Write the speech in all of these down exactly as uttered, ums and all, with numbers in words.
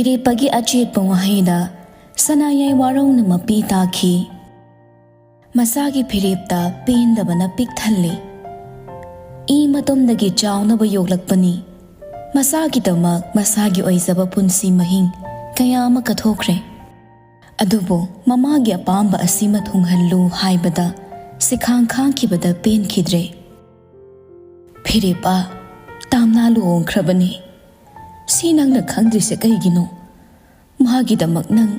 ꯐꯤꯔꯦꯞꯄꯒꯤ ꯑꯆꯦꯠꯄ ꯋꯥꯍꯩꯗ ꯁꯅꯥꯌꯥꯏ ꯋꯥꯔꯧꯅ ꯃꯄꯤ ꯇꯥꯈꯤ꯫ ꯃꯆꯥꯒꯤ ꯐꯤꯔꯦꯞꯇ ꯄꯦꯟꯗꯕꯅ ꯄꯤꯛ ꯊꯜꯂꯤ꯫ ꯏ ꯃꯇꯣꯝꯗꯒꯤ ꯆꯥꯎꯅꯕ ꯌꯣꯛꯂꯛꯄꯅꯤ꯫ ꯃꯆꯥꯒꯤꯗꯃꯛ ꯃꯁꯥꯒꯤ ꯑꯣꯏꯖꯕ ꯄꯨꯟꯁꯤ ꯃꯍꯤꯡ ꯀꯌꯥ ꯑꯃ ꯀꯠꯊꯣꯛꯈ꯭ꯔꯦ꯫ ꯑꯗꯨꯕꯨ ꯃꯃꯥꯒꯤ ꯑꯄꯥꯝꯕ ꯑꯁꯤꯃ ꯊꯨꯡꯍꯜꯂꯨ ꯍꯥꯏꯕꯗ ꯁꯤꯈꯥꯡ ꯈꯥꯡꯈꯤꯕꯗ ꯄꯦꯟꯈꯤꯗ꯭ꯔꯦ꯫ ꯐꯤꯔꯦꯞꯄ, ꯇꯥꯝꯅꯥ ꯂꯨꯍꯣꯡꯈ꯭ꯔꯕꯅꯤ꯫ ꯁꯤ ꯅꯪꯅ ꯈꯪꯗ꯭ꯔꯤꯁꯦ ꯀꯩꯒꯤꯅꯣ? ꯃꯥꯒꯤꯗꯃꯛ ꯅꯪ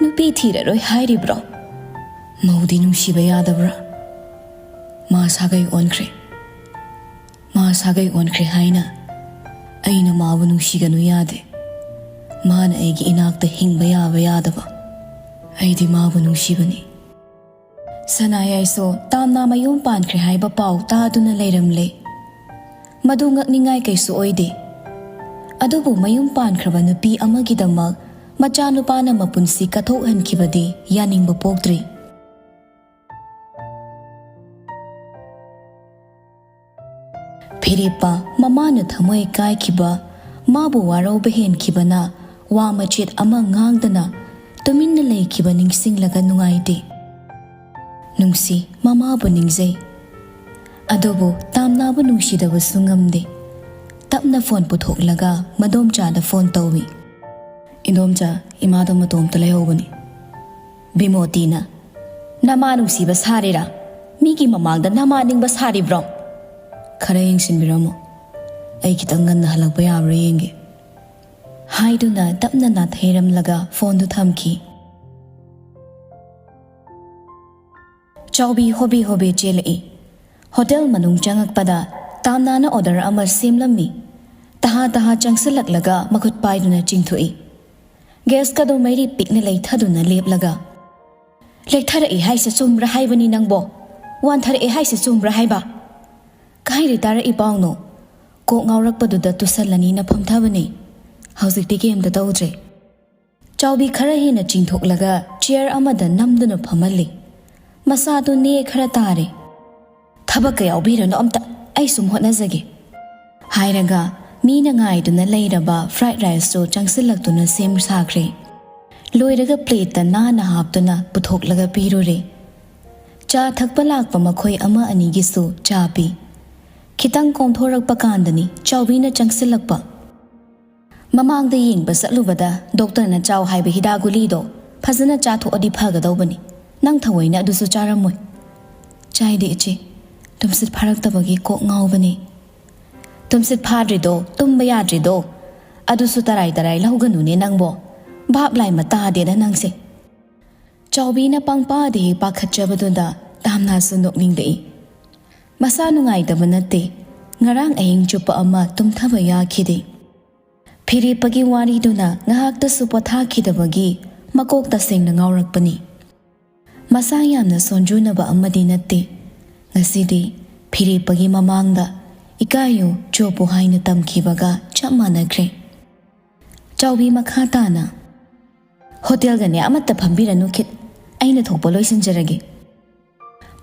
ꯅꯨꯄꯤ ꯊꯤꯔꯔꯣꯏ ꯍꯥꯏꯔꯤꯕ꯭ꯔꯣ? ꯃꯧꯗꯤ ꯅꯨꯡꯁꯤꯕ ꯌꯥꯗꯕ꯭ꯔꯥ? ꯃꯥ ꯁꯥꯒꯩ ꯑꯣꯟꯈ꯭ꯔꯦ꯫ ꯃꯥ ꯁꯥꯒꯩ ꯑꯣꯟꯈ꯭ꯔꯦ ꯍꯥꯏꯅ ꯑꯩꯅ ꯃꯥꯕꯨ ꯅꯨꯡꯁꯤꯒꯅꯨ ꯌꯥꯗꯦ꯫ ꯃꯥꯅ ꯑꯩꯒꯤ ꯏꯅꯥꯛꯇ ꯍꯤꯡꯕ ꯌꯥꯕ ꯌꯥꯗꯕ꯫ ꯑꯩꯗꯤ ꯃꯥꯕꯨ ꯅꯨꯡꯁꯤꯕꯅꯤ꯫ ꯁꯅꯥꯌꯥꯏꯁꯨ ꯇꯥꯝꯅꯥ ꯃꯌꯨꯝ ꯄꯥꯟꯈ꯭ꯔꯦ ꯍꯥꯏꯕ ꯄꯥꯎ ꯇꯥꯗꯨꯅ ꯂꯩꯔꯝꯂꯦ꯫ ꯃꯗꯨ ꯉꯛꯅꯤꯡꯉꯥꯏ ꯀꯩꯁꯨ ꯑꯣꯏꯗꯦ꯫ ꯑꯗꯨꯕꯨ ꯃꯌꯨꯝ ꯄꯥꯟꯈ꯭ꯔꯕ ꯅꯨꯄꯤ ꯑꯃꯒꯤꯗꯃꯛ ꯃꯆꯥꯅꯨꯄꯥꯅ ꯃꯄꯨꯟꯁꯤ ꯀꯠꯊꯣꯛꯍꯟꯈꯤꯕꯗꯤ ꯌꯥꯅꯤꯡꯕ ꯄꯣꯛꯇ꯭ꯔꯤ꯫ ꯐꯤꯔꯦꯞꯄ ꯃꯃꯥꯅ ꯊꯃꯣꯏ ꯀꯥꯏꯈꯤꯕ, ꯃꯥꯕꯨ ꯋꯥꯔꯧꯕ ꯍꯦꯟꯈꯤꯕꯅ ꯋꯥ ꯃꯆꯦꯠ ꯑꯃ ꯉꯥꯡꯗꯅ ꯇꯨꯃꯤꯟꯅ ꯂꯩꯈꯤꯕ ꯅꯤꯡꯁꯤꯡꯂꯒ ꯅꯨꯡꯉꯥꯏꯇꯦ꯫ ꯅꯨꯡꯁꯤ, ꯃꯃꯥꯕꯨ ꯅꯤꯡꯖꯩ꯫ ꯑꯗꯨꯕꯨ ꯇꯥꯝꯅꯥꯕꯨ ꯅꯨꯡꯁꯤꯗꯕꯁꯨ ꯉꯝꯗꯦ꯫ ꯇꯞꯅ ꯐꯣꯟ ꯄꯨꯊꯣꯛꯂꯒ ꯃꯗꯣꯝꯆꯥꯗ ꯐꯣꯟ ꯇꯧꯏ꯫ "ꯏꯟꯗꯣꯝꯆꯥ, ꯏꯃꯥꯗꯣ ꯃꯇꯣꯝꯇ ꯂꯩꯍꯧꯕꯅꯤ꯫" ꯕꯤꯃꯣꯇꯤꯅ, "ꯅꯃꯥ ꯅꯨꯡꯁꯤꯕ ꯁꯥꯔꯤꯔꯥ? ꯃꯤꯒꯤ ꯃꯃꯥꯡꯗ ꯅꯃꯥ ꯅꯤꯡꯕ ꯁꯥꯔꯤꯕ꯭ꯔꯣ?" "ꯈꯔ ꯌꯦꯡꯁꯤꯟꯕꯤꯔꯝꯃꯣ꯫ ꯑꯩ ꯈꯤꯇꯪ ꯉꯟꯅ ꯍꯜꯂꯛꯄ ꯌꯥꯕ꯭ꯔꯥ ꯌꯦꯡꯒꯦ꯫" ꯍꯥꯏꯗꯨꯅ ꯇꯞꯅ ꯅꯥꯊꯩꯔꯝꯂꯒ ꯐꯣꯟꯗꯨ ꯊꯝꯈꯤ꯫ ꯆꯥꯎꯕꯤ ꯍꯣꯕꯦ ꯍꯣꯕꯦ ꯆꯦꯜꯂꯛꯏ꯫ ꯍꯣꯇꯦꯜ ꯃꯅꯨꯡ ꯆꯪꯉꯛꯄꯗ ꯇꯥꯝꯅꯥꯅ ꯑꯣꯔꯗꯔ ꯑꯃ ꯁꯦꯝꯂꯝꯃꯤ꯫ ꯇꯍꯥ ꯇꯍꯥ ꯆꯪꯁꯤꯜꯂꯛꯂꯒ ꯃꯈꯨꯠ ꯄꯥꯏꯗꯨꯅ ꯆꯤꯡꯊꯣꯛꯏ꯫ ꯒ꯭ꯌꯥꯁꯀꯗꯣ ꯃꯩꯔꯤ ꯄꯤꯛꯅ ꯂꯩꯊꯗꯨꯅ ꯂꯦꯞꯂꯒ, "ꯂꯦꯛꯊꯔꯛꯏ ꯍꯥꯏꯁꯦ ꯆꯨꯝꯕ꯭ꯔꯥ ꯍꯥꯏꯕꯅꯤ ꯅꯪꯕꯣ? ꯋꯥꯟꯊꯔꯛꯏ ꯍꯥꯏꯁꯦ ꯆꯨꯝꯕ꯭ꯔꯥ ꯍꯥꯏꯕ? ꯀꯥꯏꯗ ꯇꯥꯔꯛꯏ ꯄꯥꯎꯅꯣ?" ꯀꯣꯛ ꯉꯥꯎꯔꯛꯄꯗꯨꯗ ꯇꯨꯁꯜꯂꯅꯤꯅ ꯐꯝꯊꯕꯅꯤ꯫ ꯍꯧꯖꯤꯛꯇꯤ ꯀꯩꯝꯇ ꯇꯧꯗ꯭ꯔꯦ꯫ ꯆꯥꯎꯕꯤ ꯈꯔ ꯍꯦꯟꯅ ꯆꯤꯡꯊꯣꯛꯂꯒ ꯆꯤꯌꯔ ꯑꯃꯗ ꯅꯝꯗꯨꯅ ꯐꯝꯍꯜꯂꯤ꯫ ꯃꯁꯥꯗꯨ ꯅꯦ ꯈꯔ ꯇꯥꯔꯦ꯫ "ꯊꯕꯛꯀ ꯌꯥꯎꯕꯤꯔꯅꯨ ꯑꯝꯇ, ꯑꯩ ꯁꯨꯝ ꯍꯣꯠꯅꯖꯒꯦ꯫" ꯍꯥꯏꯔꯒ ꯃꯤꯅ ꯉꯥꯏꯗꯨꯅ ꯂꯩꯔꯕ ꯐ꯭ꯔꯥꯏꯗ ꯔꯥꯏꯁꯇꯨ ꯆꯪꯁꯤꯜꯂꯛꯇꯨꯅ ꯁꯦꯝ ꯁꯥꯈ꯭ꯔꯦ꯫ ꯂꯣꯏꯔꯒ ꯄ꯭ꯂꯦꯠꯇ ꯅꯥꯟꯅ ꯍꯥꯞꯇꯨꯅ ꯄꯨꯊꯣꯛꯂꯒ ꯄꯤꯔꯨꯔꯦ꯫ ꯆꯥ ꯊꯛꯄ ꯂꯥꯛꯄ ꯃꯈꯣꯏ ꯑꯃ ꯑꯅꯤꯒꯤꯁꯨ ꯆꯥ ꯄꯤ꯫ ꯈꯤꯇꯪ ꯀꯣꯝꯊꯣꯔꯛꯄ ꯀꯥꯟꯗꯅꯤ ꯆꯥꯎꯕꯤꯅ ꯆꯪꯁꯤꯜꯂꯛꯄ꯫ "ꯃꯃꯥꯡꯗ ꯌꯦꯡꯕ ꯆꯠꯂꯨꯕꯗ ꯗꯣꯛꯇꯔꯅ ꯆꯥꯎ ꯍꯥꯏꯕ ꯍꯤꯗꯥꯛ ꯒꯨꯂꯤꯗꯣ ꯐꯖꯅ ꯆꯥꯊꯣꯛꯑꯗꯤ ꯐꯒꯗꯧꯕꯅꯤ꯫ ꯅꯪ ꯊꯑꯣꯏꯅ ꯑꯗꯨꯁꯨ ꯆꯥꯔꯝꯃꯣꯏ?" "ꯆꯥꯏꯗꯦ ꯏꯆꯦ, ꯇꯨꯝꯁꯤꯠ ꯐꯥꯔꯛꯇꯕꯒꯤ ꯀꯣꯛ ꯉꯥꯎꯕꯅꯤ꯫" "ꯇꯨꯝꯁꯤꯠ ꯐꯥꯗ꯭ꯔꯤꯗꯣ, ꯇꯨꯝꯕ ꯌꯥꯗ꯭ꯔꯤꯗꯣ, ꯑꯗꯨꯁꯨ ꯇꯔꯥꯏ ꯇꯔꯥꯏ ꯂꯧꯒꯅꯨꯅꯦ ꯅꯪꯕꯣ꯫ ꯚꯥꯞ ꯂꯥꯏ ꯃꯇꯥꯗꯦꯗ ꯅꯪꯁꯦ꯫" ꯆꯥꯎꯕꯤꯅ ꯄꯪꯄꯥꯗ ꯍꯦꯛ ꯄꯥꯈꯠꯆꯕꯗꯨꯗ ꯇꯥꯝꯅꯥꯁꯨ ꯅꯣꯛꯅꯤꯡꯂꯛꯏ꯫ ꯃꯁꯥ ꯅꯨꯡꯉꯥꯏꯇꯕ ꯅꯠꯇꯦ, ꯉꯔꯥꯡ ꯑꯍꯤꯡ ꯆꯨꯞꯄ ꯑꯃ ꯇꯨꯝꯊꯕ ꯌꯥꯈꯤꯗꯦ꯫ ꯐꯤꯔꯦꯞꯄꯒꯤ ꯋꯥꯔꯤꯗꯨꯅ ꯉꯥꯏꯍꯥꯛꯇꯁꯨ ꯄꯣꯊꯥꯈꯤꯗꯕꯒꯤ ꯃꯀꯣꯛ ꯇꯁꯦꯡꯅ ꯉꯥꯎꯔꯛꯄꯅꯤ꯫ ꯃꯁꯥ ꯌꯥꯝꯅ ꯁꯣꯟꯖꯨꯅꯕ ꯑꯃꯗꯤ ꯅꯠꯇꯦ꯫ ꯉꯁꯤꯗꯤ ꯐꯤꯔꯦꯞꯄꯒꯤ ꯃꯃꯥꯡꯗ "ꯏꯀꯥꯏꯌꯨ, ꯆꯣꯞꯄꯨ" ꯍꯥꯏꯅ ꯇꯝꯈꯤꯕꯒ ꯆꯞ ꯃꯥꯟꯅꯈ꯭ꯔꯦ꯫ ꯆꯥꯎꯕꯤ ꯃꯈꯥ ꯇꯥꯅ, "ꯍꯣꯇꯦꯜꯗꯅꯦ ꯑꯃꯠꯇ ꯐꯝꯕꯤꯔꯅꯨ ꯈꯤꯠ, ꯑꯩꯅ ꯊꯣꯛꯄ ꯂꯣꯏꯁꯤꯟꯖꯔꯒꯦ꯫"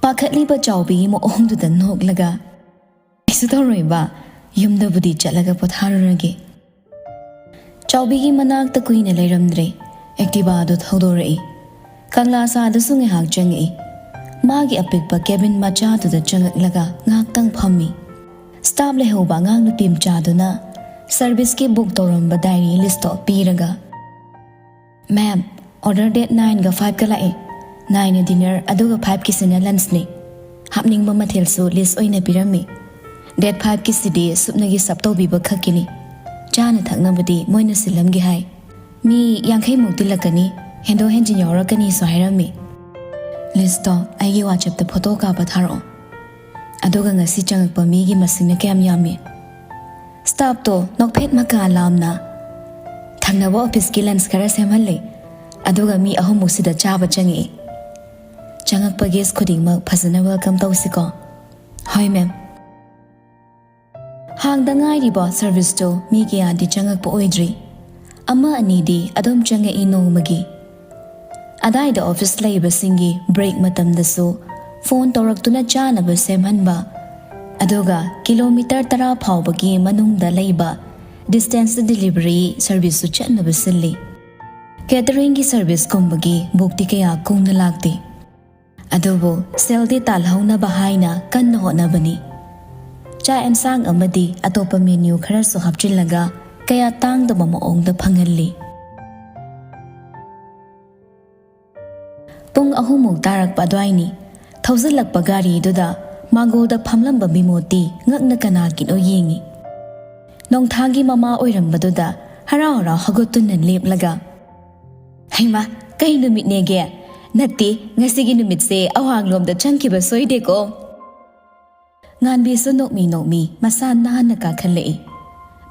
ꯄꯥꯈꯠꯂꯤꯕ ꯆꯥꯎꯕꯤꯒꯤ ꯃꯑꯣꯡꯗꯨꯗ ꯅꯣꯛꯂꯒ, "ꯀꯩꯁꯨ ꯇꯧꯔꯣꯏꯕ, ꯌꯨꯝꯗꯕꯨꯗꯤ ꯆꯠꯂꯒ ꯄꯣꯊꯥꯔꯨꯔꯒꯦ꯫" ꯆꯥꯎꯕꯤꯒꯤ ꯃꯅꯥꯛꯇ ꯀꯨꯏꯅ ꯂꯩꯔꯝꯗ꯭ꯔꯦ, ꯑꯦꯛꯇꯤꯚꯥꯗꯨ ꯊꯧꯗꯣꯔꯛꯏ꯫ ꯀꯪꯂꯥ ꯁꯥꯗꯁꯨ ꯉꯥꯏꯍꯥꯛ ꯆꯪꯉꯛꯏ꯫ ꯃꯥꯒꯤ ꯑꯄꯤꯛꯄ ꯀꯦꯕꯤꯟ ꯃꯆꯥꯗꯨꯗ ꯆꯪꯉꯛꯂꯒ ꯉꯥꯏꯍꯥꯛꯇꯪ ꯐꯝꯃꯤ꯫ ꯁ꯭ꯇꯥꯐ ꯂꯩꯍꯧꯕ ꯑꯉꯥꯡ ꯅꯨꯄꯤ ꯃꯆꯥꯗꯨꯅ ꯁꯔꯚꯤꯁꯀꯤ ꯕꯨꯛ ꯇꯧꯔꯝꯕ ꯗꯥꯏꯔꯤ ꯂꯤꯁꯇꯣ ꯄꯤꯔꯒ, "ꯃꯦꯝ, ꯑꯣꯔꯗꯔ ꯗꯦꯠ ꯅꯥꯏꯟꯒ ꯐꯥꯏꯚꯀ ꯂꯥꯛꯑꯦ꯫ ꯅꯥꯏꯟꯅ ꯗꯤꯅꯔ, ꯑꯗꯨꯒ ꯐꯥꯏꯚꯀꯤꯁꯤꯅ ꯂꯟꯁꯅꯤ꯫ ꯍꯥꯞꯅꯤꯡꯕ ꯃꯊꯦꯜꯁꯨ ꯂꯤꯁ ꯑꯣꯏꯅ ꯄꯤꯔꯝꯃꯤ꯫ ꯗꯦꯠ ꯐꯥꯏꯚꯀꯤꯁꯤꯗꯤ ꯁꯨꯞꯅꯒꯤ ꯁꯞ ꯇꯧꯕꯤꯕ ꯈꯛꯀꯤꯅꯤ꯫ ꯆꯥꯅ ꯊꯛꯅꯕꯗꯤ ꯃꯣꯏꯅ ꯁꯤꯜꯂꯝꯒꯦ ꯍꯥꯏ꯫ ꯃꯤ ꯌꯥꯡꯈꯩꯃꯨꯛꯇꯤ ꯂꯥꯛꯀꯅꯤ, ꯍꯦꯟꯗꯣꯛ ꯍꯦꯟꯖꯤꯟ ꯌꯥꯎꯔꯛꯀꯅꯤꯁꯨ ꯍꯥꯏꯔꯝꯃꯤ꯫" "ꯂꯤꯁꯇꯣ ꯑꯩꯒꯤ ꯋꯥꯆꯦꯞꯇ ꯐꯣꯇꯣ ꯀꯥꯞꯄ ꯊꯥꯔꯛꯑꯣ꯫ ꯑꯗꯨꯒ ꯉꯁꯤ ꯆꯪꯉꯛꯄ ꯃꯤꯒꯤ ꯃꯁꯤꯡꯅ ꯀꯌꯥꯝ ꯌꯥꯝꯃꯤ?" ꯁ꯭ꯇꯥꯐꯇꯣ ꯅꯣꯛꯐꯦꯠ ꯃꯀꯥ ꯂꯥꯝꯅ, "ꯊꯪꯅꯕ ꯑꯣꯐꯤꯁꯀꯤ ꯂꯟꯁ ꯈꯔ ꯁꯦꯝꯍꯜꯂꯦ, ꯑꯗꯨꯒ ꯃꯤ ꯑꯍꯨꯝꯃꯨꯛ ꯁꯤꯗ ꯆꯥꯕ ꯆꯪꯉꯛꯑꯦ꯫ ꯆꯪꯉꯛꯄ ꯒꯦꯁ ꯈꯨꯗꯤꯡꯃꯛ ꯐꯖꯅ ꯋꯦꯜꯀꯝ ꯇꯧꯁꯤꯀꯣ꯫" "ꯍꯣꯏ ꯃꯦꯝ꯫" ꯍꯥꯡꯗ ꯉꯥꯏꯔꯤꯕ ꯁꯔꯚꯤꯁꯇꯨ ꯃꯤ ꯀꯌꯥꯗꯤ ꯆꯪꯉꯛꯄ ꯑꯣꯏꯗ꯭ꯔꯤ꯫ ꯑꯃ ꯑꯅꯤꯗꯤ ꯑꯗꯨꯝ ꯆꯪꯉꯛꯏ ꯅꯣꯡꯃꯒꯤ꯫ ꯑꯗꯥꯏꯗ ꯑꯣꯐꯤꯁ ꯂꯩꯕꯁꯤꯡꯒꯤ ꯕ꯭ꯔꯦꯛ ꯃꯇꯝꯗꯁꯨ ꯐꯣꯟ ꯇꯧꯔꯛꯇꯨꯅ ꯆꯥꯅꯕ ꯁꯦꯝꯍꯟꯕ, ꯑꯗꯨꯒ ꯀꯤꯂꯣꯃꯤꯇꯔ ꯇꯔꯥ ꯐꯥꯎꯕꯒꯤ ꯃꯅꯨꯡꯗ ꯂꯩꯕ distance delivery serviceꯁꯨ ꯆꯠꯅꯕ ꯁꯤꯜꯂꯤ꯫ Cateringꯒꯤ serviceꯀꯨꯝꯕꯒꯤ ꯕꯨꯛꯇꯤ ꯀꯌꯥ ꯀꯨꯡꯅ ꯂꯥꯛꯇꯦ꯫ ꯑꯗꯨꯕꯨ ꯁꯦꯜꯗꯤ ꯇꯥꯜꯍꯧꯅꯕ ꯍꯥꯏꯅ ꯀꯟꯅ ꯍꯣꯠꯅꯕꯅꯤ꯫ ꯆꯥꯛ ꯑꯦꯟꯁꯥꯡ ꯑꯃꯗꯤ ꯑꯇꯣꯞꯄ menu ꯈꯔꯁꯨ ꯍꯥꯞꯆꯤꯜꯂꯒ ꯀꯌꯥ ꯇꯥꯡꯗꯕ ꯃꯑꯣꯡꯗ ꯐꯪꯍꯜꯂꯤ꯫ ꯄꯨꯡ ꯑꯍꯨꯝꯃꯨꯛ ꯇꯥꯔꯛꯄ ꯑꯗꯨꯋꯥꯏꯅꯤ꯫ ꯊꯧꯖꯤꯜꯂꯛꯄ ꯒꯥꯔꯤꯗꯨꯗ ꯃꯥꯡꯒꯣꯜꯗ ꯐꯝꯂꯝꯕ ꯕꯤꯃꯣꯇꯤ ꯉꯛꯅ ꯀꯅꯥꯒꯤꯅꯣ ꯌꯦꯡꯉꯤ꯫ ꯅꯣꯡꯊꯥꯒꯤ ꯃꯃꯥ ꯑꯣꯏꯔꯝꯕꯗꯨꯗ ꯍꯔꯥꯎ ꯍꯔꯥꯎ ꯍꯧꯒꯠꯇꯨꯅ ꯂꯦꯞꯂꯒ, "ꯍꯩꯃꯥ, ꯀꯩ ꯅꯨꯃꯤꯠꯅꯦꯒꯦ? ꯅꯠꯇꯦ, ꯉꯁꯤꯒꯤ ꯅꯨꯃꯤꯠꯁꯦ ꯑꯋꯥꯡꯂꯣꯝꯗ ꯆꯪꯈꯤꯕ ꯁꯣꯏꯗꯦꯀꯣ?" ꯉꯥꯟꯕꯤꯁꯨ ꯅꯣꯛꯃꯤ ꯅꯣꯛꯃꯤ ꯃꯁꯥ ꯅꯥꯟꯅ ꯀꯥꯈꯠꯂꯛꯏ꯫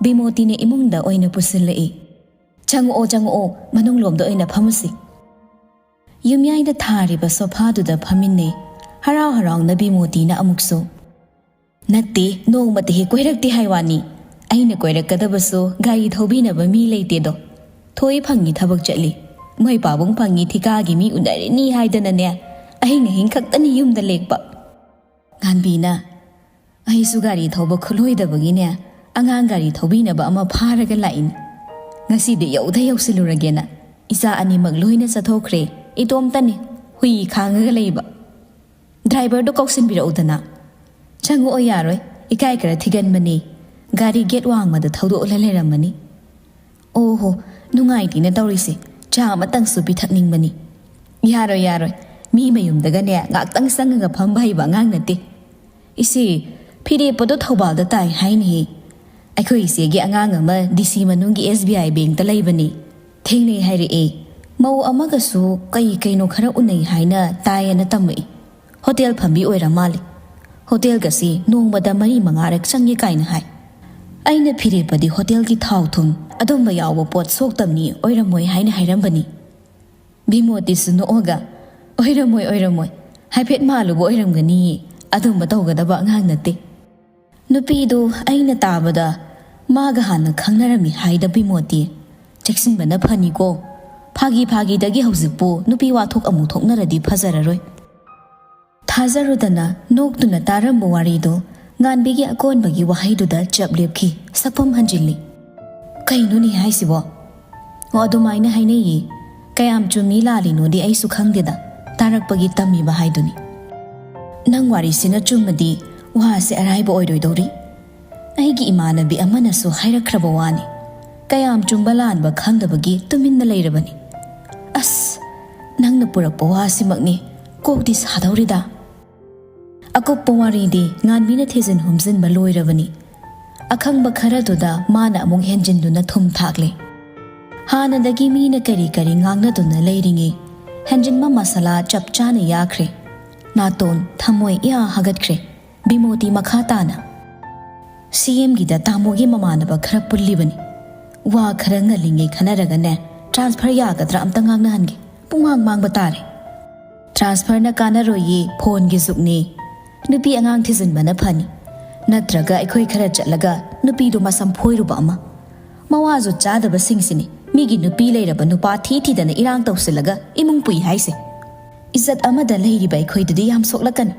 ꯕꯤꯃꯣꯇꯤꯅ ꯏꯃꯨꯡꯗ ꯑꯣꯏꯅ ꯄꯨꯁꯤꯜꯂꯛꯏ꯫ "ꯆꯪꯉꯛꯑꯣ, ꯆꯪꯉꯛꯑꯣ, ꯃꯅꯨꯡꯂꯣꯝꯗ ꯑꯣꯏꯅ ꯐꯝꯃꯁꯤ꯫" ꯌꯨꯝꯌꯥꯏꯗ ꯊꯥꯔꯤꯕ ꯁꯣꯐꯥꯗꯨꯗ ꯐꯝꯃꯤꯟꯅꯩ꯫ ꯍꯔꯥꯎ ꯍꯔꯥꯎꯅ ꯕꯤꯃꯣꯇꯤꯅ ꯑꯃꯨꯛꯁꯨ, "ꯅꯠꯇꯦ, ꯅꯣꯡꯃꯇ ꯍꯦꯛ ꯀꯣꯏꯔꯛꯇꯦ ꯍꯥꯏ ꯋꯥꯅꯤ꯫ ꯑꯩꯅ ꯀꯣꯏꯔꯛꯀꯗꯕꯁꯨ ꯒꯥꯔꯤ ꯊꯧꯕꯤꯅꯕ ꯃꯤ ꯂꯩꯇꯦꯗꯣ꯫ ꯊꯣꯏ ꯐꯪꯉꯤ ꯊꯕꯛ ꯆꯠꯂꯤ, ꯃꯣꯏ ꯄꯥꯕꯨꯡ ꯐꯪꯉꯤ ꯊꯤꯀꯥꯒꯤ ꯃꯤ ꯎꯅꯔꯅꯤ ꯍꯥꯏꯗꯅꯅꯦ, ꯑꯍꯤꯡ ꯑꯍꯤꯡ ꯈꯛꯇꯅꯤ ꯌꯨꯝꯗ ꯂꯦꯛꯄ꯫" ꯉꯥꯟꯕꯤꯅ, "ꯑꯩꯁꯨ ꯒꯥꯔꯤ ꯊꯧꯕ ꯈꯨꯂꯣꯏꯗꯕꯒꯤꯅꯦ, ꯑꯉꯥꯡ ꯒꯥꯔꯤ ꯊꯧꯕꯤꯅꯕ ꯑꯃ ꯐꯥꯔꯒ ꯂꯥꯛꯏꯅꯤ꯫ ꯉꯁꯤꯗꯤ ꯌꯧꯗ ꯌꯧꯁꯤꯜꯂꯨꯔꯒꯦꯅ꯫ ꯏꯆꯥ ꯑꯅꯤꯃꯛ ꯂꯣꯏꯅ ꯆꯠꯊꯣꯛꯈ꯭ꯔꯦ, ꯏꯇꯣꯝꯇꯅꯤ ꯍꯨꯏ ꯈꯥꯡꯉꯒ ꯂꯩꯕ꯫ ꯗ꯭ꯔꯥꯏꯚꯔꯗꯣ ꯀꯧꯁꯤꯟꯕꯤꯔꯛꯎꯗꯅ꯫" "ꯆꯪꯉꯛꯑꯣ, ꯌꯥꯔꯣꯏ, ꯏꯀꯥꯏ ꯈꯔ ꯊꯤꯒꯟꯕꯅꯦ꯫ ꯒꯥꯔꯤ ꯒꯦꯠ ꯋꯥꯡꯃꯗ ꯊꯧꯗꯣꯛꯂ ꯂꯩꯔꯝꯃꯅꯤ꯫" "ꯑꯣꯍꯣ, ꯅꯨꯡꯉꯥꯏꯇꯦꯅ ꯇꯧꯔꯤꯁꯦ, ꯆꯥ ꯑꯃꯇꯪꯁꯨ ꯄꯤꯊꯛꯅꯤꯡꯕꯅꯤ꯫" "ꯌꯥꯔꯣꯏ, ꯌꯥꯔꯣꯏ, ꯃꯤ ꯃꯌꯨꯝꯗꯒꯅꯦ ꯉꯥꯛꯇꯪ ꯆꯪꯉꯒ ꯐꯝꯕ ꯍꯩꯕ ꯑꯉꯥꯡ ꯅꯠꯇꯦ꯫" "ꯏꯆꯦ, ꯐꯤꯔꯦꯞꯄꯗꯣ ꯊꯧꯕꯥꯜꯗ ꯇꯥꯏ ꯍꯥꯏꯅꯦꯍꯦ꯫ ꯑꯩꯈꯣꯏ ꯏꯆꯦꯒꯤ ꯑꯉꯥꯡ ꯑꯃ ꯗꯤ ꯁꯤ ꯃꯅꯨꯡꯒꯤ ꯑꯦꯁ ꯕꯤ ꯑꯥꯏ ꯕꯦꯡꯛꯇ ꯂꯩꯕꯅꯤ꯫ ꯊꯦꯡꯅꯩ ꯍꯥꯏꯔꯛꯑꯦ꯫ ꯃꯧ ꯑꯃꯒꯁꯨ ꯀꯩ ꯀꯩꯅꯣ ꯈꯔ ꯎꯅꯩ ꯍꯥꯏꯅ ꯇꯥꯏꯌꯦꯅ ꯇꯝꯃꯛꯏ꯫ ꯍꯣꯇꯦꯜ ꯐꯝꯕꯤ ꯑꯣꯏꯔ ꯃꯥꯜꯂꯦ꯫ ꯍꯣꯇꯦꯜꯒꯁꯤ ꯅꯣꯡꯃꯗ ꯃꯔꯤ ꯃꯉꯥꯔꯛ ꯆꯪꯉꯦ ꯀꯥꯏꯅ ꯍꯥꯏ꯫ ꯑꯩꯅ ꯐꯤꯔꯦꯞꯄꯗꯤ ꯍꯣꯇꯦꯜꯒꯤ ꯊꯥꯎ ꯊꯨꯝ ꯑꯗꯨꯝꯕ ꯌꯥꯎꯕ ꯄꯣꯠ ꯁꯣꯛꯇꯕꯅꯤ ꯑꯣꯏꯔꯝꯃꯣꯏ ꯍꯥꯏꯅ ꯍꯥꯏꯔꯝꯕꯅꯤ꯫" ꯕꯤꯃꯣꯇꯤꯁꯨ ꯅꯣꯛꯑꯒ, "ꯑꯣꯏꯔꯝꯃꯣꯏ, ꯑꯣꯏꯔꯝꯃꯣꯏ꯫ ꯍꯥꯏꯐꯦꯠ ꯃꯥꯜꯂꯨꯕ ꯑꯣꯏꯔꯝꯒꯅꯤꯌꯦ꯫ ꯑꯗꯨꯝꯕ ꯇꯧꯒꯗꯕ ꯑꯉꯥꯡ ꯅꯠꯇꯦ꯫" ꯅꯨꯄꯤꯗꯨ ꯑꯩꯅ ꯇꯥꯕꯗ ꯃꯥꯒ ꯍꯥꯟꯅ ꯈꯪꯅꯔꯝꯃꯤ ꯍꯥꯏꯗ ꯕꯤꯃꯣꯇꯤ꯫ ꯆꯦꯛꯁꯤꯟꯕꯅ ꯐꯅꯤꯀꯣ꯫ ꯐꯥꯒꯤ ꯐꯥꯒꯤꯗꯒꯤ ꯍꯧꯖꯤꯛꯄꯨ ꯅꯨꯄꯤ ꯋꯥꯊꯣꯛ ꯑꯃꯨꯛ ꯊꯣꯛꯅꯔꯗꯤ ꯐꯖꯔꯔꯣꯏ꯫ ꯊꯥꯖꯔꯨꯗꯅ ꯅꯣꯛꯇꯨꯅ ꯇꯥꯔꯝꯕ ꯋꯥꯔꯤꯗꯨ ꯉꯥꯟꯕꯤꯒꯤ ꯑꯀꯣꯟꯕꯒꯤ ꯋꯥꯍꯩꯗꯨꯗ ꯆꯞ ꯂꯦꯞꯈꯤ꯫ ꯁꯛꯐꯝ ꯍꯟꯖꯤꯜꯂꯤ꯫ "ꯀꯩꯅꯣꯅꯦ ꯍꯥꯏꯁꯤꯕꯣ?" "ꯑꯣ, ꯑꯗꯨꯃꯥꯏꯅ ꯍꯥꯏꯅꯩꯌꯦ꯫ ꯀꯌꯥꯝ ꯆꯨꯝꯃꯤ ꯂꯥꯜꯂꯤꯅꯣꯗꯤ ꯑꯩꯁꯨ ꯈꯪꯗꯦꯗ, ꯇꯥꯔꯛꯄꯒꯤ ꯇꯝꯃꯤꯕ ꯍꯥꯏꯗꯨꯅꯤ꯫ ꯅꯪ ꯋꯥꯔꯤꯁꯤꯅ ꯆꯨꯝꯃꯗꯤ ꯋꯥꯁꯦ ꯑꯔꯥꯏꯕ ꯑꯣꯏꯔꯣꯏꯗꯧꯔꯤ꯫ ꯑꯩꯒꯤ ꯏꯃꯥꯟꯅꯕꯤ ꯑꯃꯅꯁꯨ ꯍꯥꯏꯔꯛꯈ꯭ꯔꯕ ꯋꯥꯅꯤ꯫ ꯀꯌꯥꯝ ꯆꯨꯝꯕ ꯂꯥꯟꯕ ꯈꯪꯗꯕꯒꯤ ꯇꯨꯃꯤꯟꯅ ꯂꯩꯔꯕꯅꯤ꯫ ꯑꯁ, ꯅꯪꯅ ꯄꯨꯔꯛꯄ ꯋꯥꯁꯤꯃꯛꯅꯤ ꯀꯣꯛꯇꯤ ꯁꯥꯗꯧꯔꯤꯗ꯫" ꯑꯀꯨꯞꯄ ꯋꯥꯔꯤꯗꯤ ꯉꯥꯟꯕꯤꯅ ꯊꯤꯖꯤꯟ ꯍꯨꯝꯖꯤꯟꯕ ꯂꯣꯏꯔꯕꯅꯤ꯫ ꯑꯈꯪꯕ ꯈꯔꯗꯨꯗ ꯃꯥꯅ ꯑꯃꯨꯛ ꯍꯦꯟꯖꯤꯟꯗꯨꯅ ꯊꯨꯝ ꯊꯥꯛꯂꯦ꯫ ꯍꯥꯟꯅꯗꯒꯤ ꯃꯤꯅ ꯀꯔꯤ ꯀꯔꯤ ꯉꯥꯡꯅꯗꯨꯅ ꯂꯩꯔꯤꯉꯩ ꯍꯦꯟꯖꯤꯟꯕ ꯃꯁꯥꯂꯥ ꯆꯞ ꯆꯥꯅ ꯌꯥꯈ꯭ꯔꯦ꯫ ꯅꯥꯇꯣꯟ, ꯊꯃꯣꯏ ꯏꯍꯥ ꯍꯥꯒꯠꯈ꯭ꯔꯦ꯫ ꯕꯤꯃꯣꯇꯤ ꯃꯈꯥ ꯇꯥꯅ, "ꯁꯤ ꯑꯦꯝꯒꯤꯗ ꯇꯥꯃꯣꯒꯤ ꯃꯃꯥꯟꯅꯕ ꯈꯔ ꯄꯨꯜꯂꯤꯕꯅꯤ꯫ ꯋꯥ ꯈꯔ ꯉꯜꯂꯤꯉꯩ ꯈꯟꯅꯔꯒꯅꯦ, ꯇ꯭ꯔꯥꯟꯁꯐꯔ ꯌꯥꯒꯗ꯭ꯔꯥ ꯑꯝꯇ ꯉꯥꯡꯅꯍꯟꯒꯦ꯫ ꯄꯨꯡꯃꯥꯡ ꯃꯥꯡꯕ ꯇꯥꯔꯦ꯫ ꯇ꯭ꯔꯥꯟꯁꯐꯔꯅ ꯀꯥꯟꯅꯔꯣꯏꯌꯦ, ꯐꯣꯟꯒꯤ ꯖꯨꯛꯅꯦ꯫ ꯅꯨꯄꯤ ꯑꯉꯥꯡ ꯊꯤꯖꯤꯟꯕꯅ ꯐꯅꯤ꯫ ꯅꯠꯇ꯭ꯔꯒ ꯑꯩꯈꯣꯏ ꯈꯔ ꯆꯠꯂꯒ ꯅꯨꯄꯤꯗꯣ ꯃꯁꯝ ꯐꯣꯏꯔꯨꯕ ꯑꯃ꯫ ꯃꯋꯥꯁꯨ ꯆꯥꯗꯕꯁꯤꯡꯁꯤꯅꯤ ꯃꯤꯒꯤ ꯅꯨꯄꯤ ꯂꯩꯔꯕ ꯅꯨꯄꯥ ꯊꯤ ꯊꯤꯗꯅ ꯏꯔꯥꯡ ꯇꯧꯁꯤꯜꯂꯒ ꯏꯃꯨꯡ ꯄꯨꯏ ꯍꯥꯏꯁꯦ꯫ ꯏꯖꯠ ꯑꯃꯗ ꯂꯩꯔꯤꯕ ꯑꯩꯈꯣꯏꯗꯗꯤ ꯌꯥꯝ ꯁꯣꯛꯂꯛꯀꯅꯤ꯫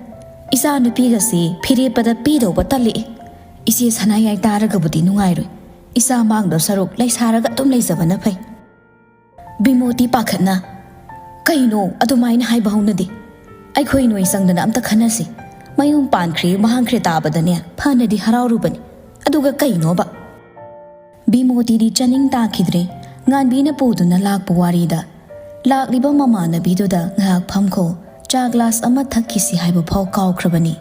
ꯏꯆꯥ ꯅꯨꯄꯤꯒꯁꯤ ꯐꯤꯔꯦꯞꯄꯗ ꯄꯤꯗꯧꯕ ꯇꯜꯂꯛꯑꯦ꯫ ꯏꯆꯦ ꯁꯅꯥꯌꯥꯏ ꯇꯥꯔꯒꯕꯨꯗꯤ ꯅꯨꯡꯉꯥꯏꯔꯣꯏ꯫ ꯏꯆꯥ ꯃꯥꯡꯗꯧ ꯁꯔꯨꯛ ꯂꯩꯁꯥꯔꯒ ꯑꯗꯨꯝ ꯂꯩꯖꯕꯅ ꯐꯩ꯫" ꯕꯤꯃꯣꯇꯤ ꯄꯥꯈꯠꯅ, "ꯀꯩꯅꯣ ꯑꯗꯨꯃꯥꯏꯅ ꯍꯥꯏꯕ ꯍꯧꯅꯗꯦ꯫ ꯑꯩꯈꯣꯏ ꯅꯣꯏ ꯆꯪꯗꯅ ꯑꯝꯇ ꯈꯟꯅꯁꯤ꯫ ꯃꯌꯨꯝ ꯄꯥꯟꯈ꯭ꯔꯦ ꯃꯍꯥꯡꯈ꯭ꯔꯦ ꯇꯥꯕꯗꯅꯦ ꯐꯅꯗꯤ ꯍꯔꯥꯎꯔꯨꯕꯅꯤ꯫ ꯑꯗꯨꯒ ꯀꯩꯅꯣꯕ?" ꯕꯤꯃꯣꯇꯤꯗꯤ ꯆꯥꯅꯤꯡ ꯇꯥꯈꯤꯗ꯭ꯔꯦ꯫ ꯉꯥꯟꯕꯤꯅ ꯄꯨꯗꯨꯅ ꯂꯥꯛꯄ ꯋꯥꯔꯤꯗ ꯂꯥꯛꯂꯤꯕ ꯃꯃꯥꯟꯅꯕꯤꯗꯨꯗ ꯉꯥꯏꯍꯥꯛ ꯐꯝꯈꯣ, ꯆꯥ ꯒ꯭ꯂꯥꯁ ꯑꯃ ꯊꯛꯈꯤꯁꯤ ꯍꯥꯏꯕ ꯐꯥꯎ ꯀꯥꯎꯈ꯭ꯔꯕꯅꯤ꯫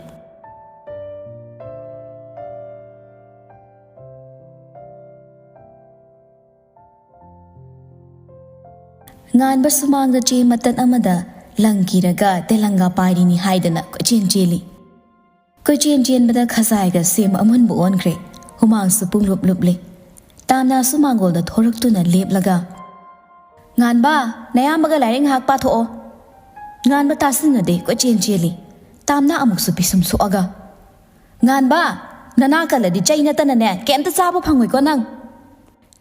ꯉꯥꯟꯕ ꯁꯨꯃꯥꯡꯗ ꯆꯦ ꯃꯇꯠ ꯑꯃꯗ ꯂꯪ ꯀꯤꯔꯒ ꯇꯦꯂꯪꯒꯥ ꯄꯥꯏꯔꯤꯅꯤ ꯍꯥꯏꯗꯅ ꯀꯣꯏꯆꯦꯟ ꯆꯦꯜꯂꯤ꯫ ꯀꯣꯏꯆꯦꯟ ꯆꯦꯟꯕꯗ ꯈꯖꯥꯏꯒ ꯁꯦꯝ ꯑꯃꯨꯟꯕ ꯑꯣꯟꯈ꯭ꯔꯦ꯫ ꯍꯨꯃꯥꯡꯁꯨ ꯄꯨꯡꯂꯨꯞ ꯂꯨꯞꯂꯦ꯫ ꯇꯥꯝꯅꯥꯁꯨ ꯃꯥꯡꯒꯣꯜꯗ ꯊꯣꯔꯛꯇꯨꯅ ꯂꯦꯞꯂꯒ, "ꯉꯥꯟꯕ, ꯅꯌꯥꯝꯕꯒ ꯂꯥꯏꯔꯤꯛ ꯉꯥꯏꯍꯥꯛ ꯄꯥꯊꯣꯛꯑꯣ꯫" ꯉꯥꯟꯕ ꯇꯥꯁꯤꯟꯅꯗꯦ, ꯀꯣꯏꯆꯦꯟ ꯆꯦꯜꯂꯤ꯫ ꯇꯥꯝꯅꯥ ꯑꯃꯨꯛꯁꯨ ꯄꯤꯁꯨꯝ ꯁꯣꯛꯑꯒ, "ꯉꯥꯟꯕ, ꯅꯅꯥ ꯀꯜꯂꯗꯤ ꯆꯩ ꯅꯠꯇꯅꯅꯦ ꯀꯩꯝꯇ ꯆꯥꯕ ꯐꯪꯉꯣꯏꯀꯣ ꯅꯪ꯫"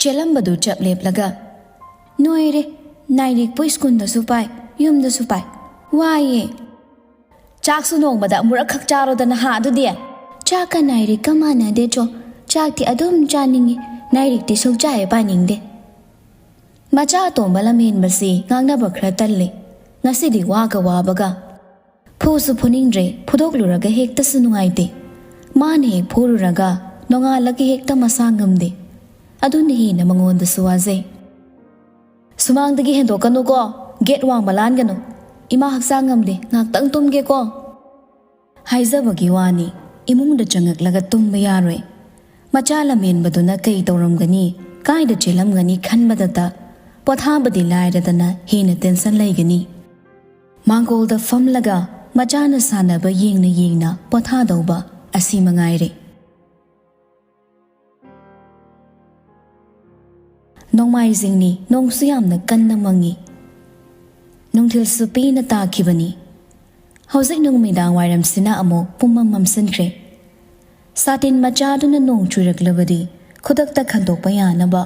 ꯆꯦꯜꯂꯝꯕꯗꯨ ꯆꯞ ꯂꯦꯞꯂꯒ, "ꯅꯣꯏꯔꯦ, ꯂꯥꯏꯔꯤꯛꯄꯨ ꯁ꯭ꯀꯨꯜꯗꯁꯨ ꯄꯥꯏ, ꯌꯨꯝꯗꯁꯨ ꯄꯥꯏ, ꯋꯥꯏꯌꯦ꯫" "ꯆꯥꯛꯁꯨ ꯅꯣꯡꯃꯗ ꯑꯃꯨꯔꯛꯈꯛ ꯆꯥꯔꯣꯗꯅ ꯍꯥ ꯑꯗꯨꯗꯤ?" "ꯆꯥꯛꯀ ꯅꯥꯏꯔꯤꯛꯀ ꯃꯥꯟꯅꯗꯦ ꯆꯣ꯫ ꯆꯥꯛꯇꯤ ꯑꯗꯨꯝ ꯆꯥꯅꯤꯡꯉꯤ, ꯅꯥꯏꯔꯤꯛꯇꯤ ꯁꯨꯡꯆꯥ ꯍꯦꯛ ꯄꯥꯅꯤꯡꯗꯦ꯫" ꯃꯆꯥ ꯑꯇꯣꯝꯕ ꯂꯝꯍꯦꯟꯕꯁꯤ ꯉꯥꯡꯅꯕ ꯈꯔ ꯇꯜꯂꯤ꯫ ꯉꯁꯤꯗꯤ ꯋꯥꯒ ꯋꯥꯕꯒ꯫ ꯐꯨꯁꯨ ꯐꯨꯅꯤꯡꯗ꯭ꯔꯦ, ꯐꯨꯗꯣꯛꯂꯨꯔꯒ ꯍꯦꯛꯇꯁꯨ ꯅꯨꯡꯉꯥꯏꯇꯦ꯫ ꯃꯥꯅ ꯍꯦꯛ ꯐꯨꯔꯨꯔꯒ ꯅꯣꯡꯉꯥꯜꯂꯒ ꯍꯦꯛꯇ ꯃꯁꯥ ꯉꯝꯗꯦ꯫ ꯑꯗꯨꯅ ꯍꯦꯟꯅ ꯃꯉꯣꯟꯗꯁꯨ ꯋꯥꯖꯩ꯫ "ꯁꯨꯃꯥꯡꯗꯒꯤ ꯍꯦꯟꯗꯣꯛꯀꯅꯨꯀꯣ, ꯒꯦꯠ ꯋꯥꯡꯃ ꯂꯥꯟꯒꯅꯨ꯫ ꯏꯃꯥ ꯍꯛꯆꯥꯡ ꯉꯝꯗꯦ, ꯉꯥꯛꯇꯪ ꯇꯨꯝꯒꯦꯀꯣ꯫" ꯍꯥꯏꯖꯕꯒꯤ ꯋꯥꯅꯤ, ꯏꯃꯨꯡꯗ ꯆꯪꯉꯛꯂꯒ ꯇꯨꯝꯕ ꯌꯥꯔꯣꯏ꯫ ꯃꯆꯥ ꯂꯝꯍꯦꯟꯕꯗꯨꯅ ꯀꯩ ꯇꯧꯔꯝꯒꯅꯤ, ꯀꯥꯏꯗ ꯆꯦꯜꯂꯝꯒꯅꯤ ꯈꯟꯕꯗꯇ ꯄꯣꯊꯥꯕꯗꯤ ꯂꯥꯏꯔꯗꯅ ꯍꯦꯟꯅ ꯇꯦꯟꯁꯟ ꯂꯩꯒꯅꯤ꯫ ꯃꯥꯡꯒꯣꯜꯗ ꯐꯝꯂꯒ ꯃꯆꯥꯅ ꯁꯥꯟꯅꯕ ꯌꯦꯡꯅ ꯌꯦꯡꯅ ꯄꯣꯊꯥꯗꯧꯕ ꯑꯁꯤ ꯃꯉꯥꯏꯔꯦ꯫ ꯅꯣꯡꯃꯥꯏꯖꯤꯡꯅꯤ, ꯅꯣꯡꯁꯨ ꯌꯥꯝꯅ ꯀꯟꯅ ꯃꯪꯉꯤ꯫ ꯅꯨꯡꯊꯤꯜꯁꯨ ꯄꯦꯟꯅ ꯇꯥꯈꯤꯕꯅꯤ꯫ ꯍꯧꯖꯤꯛ ꯅꯨꯃꯤꯗꯥꯡ ꯋꯥꯏꯔꯝꯁꯤꯅ ꯑꯃꯨꯛ ꯄꯨꯝꯃꯝ ꯃꯝꯁꯤꯟꯈ꯭ꯔꯦ꯫ ꯁꯥꯇꯤꯟ ꯃꯆꯥꯗꯨꯅ ꯅꯣꯡ ꯆꯨꯔꯛꯂꯕꯗꯤ ꯈꯨꯗꯛꯇ ꯈꯟꯗꯣꯛꯄ ꯌꯥꯅꯕ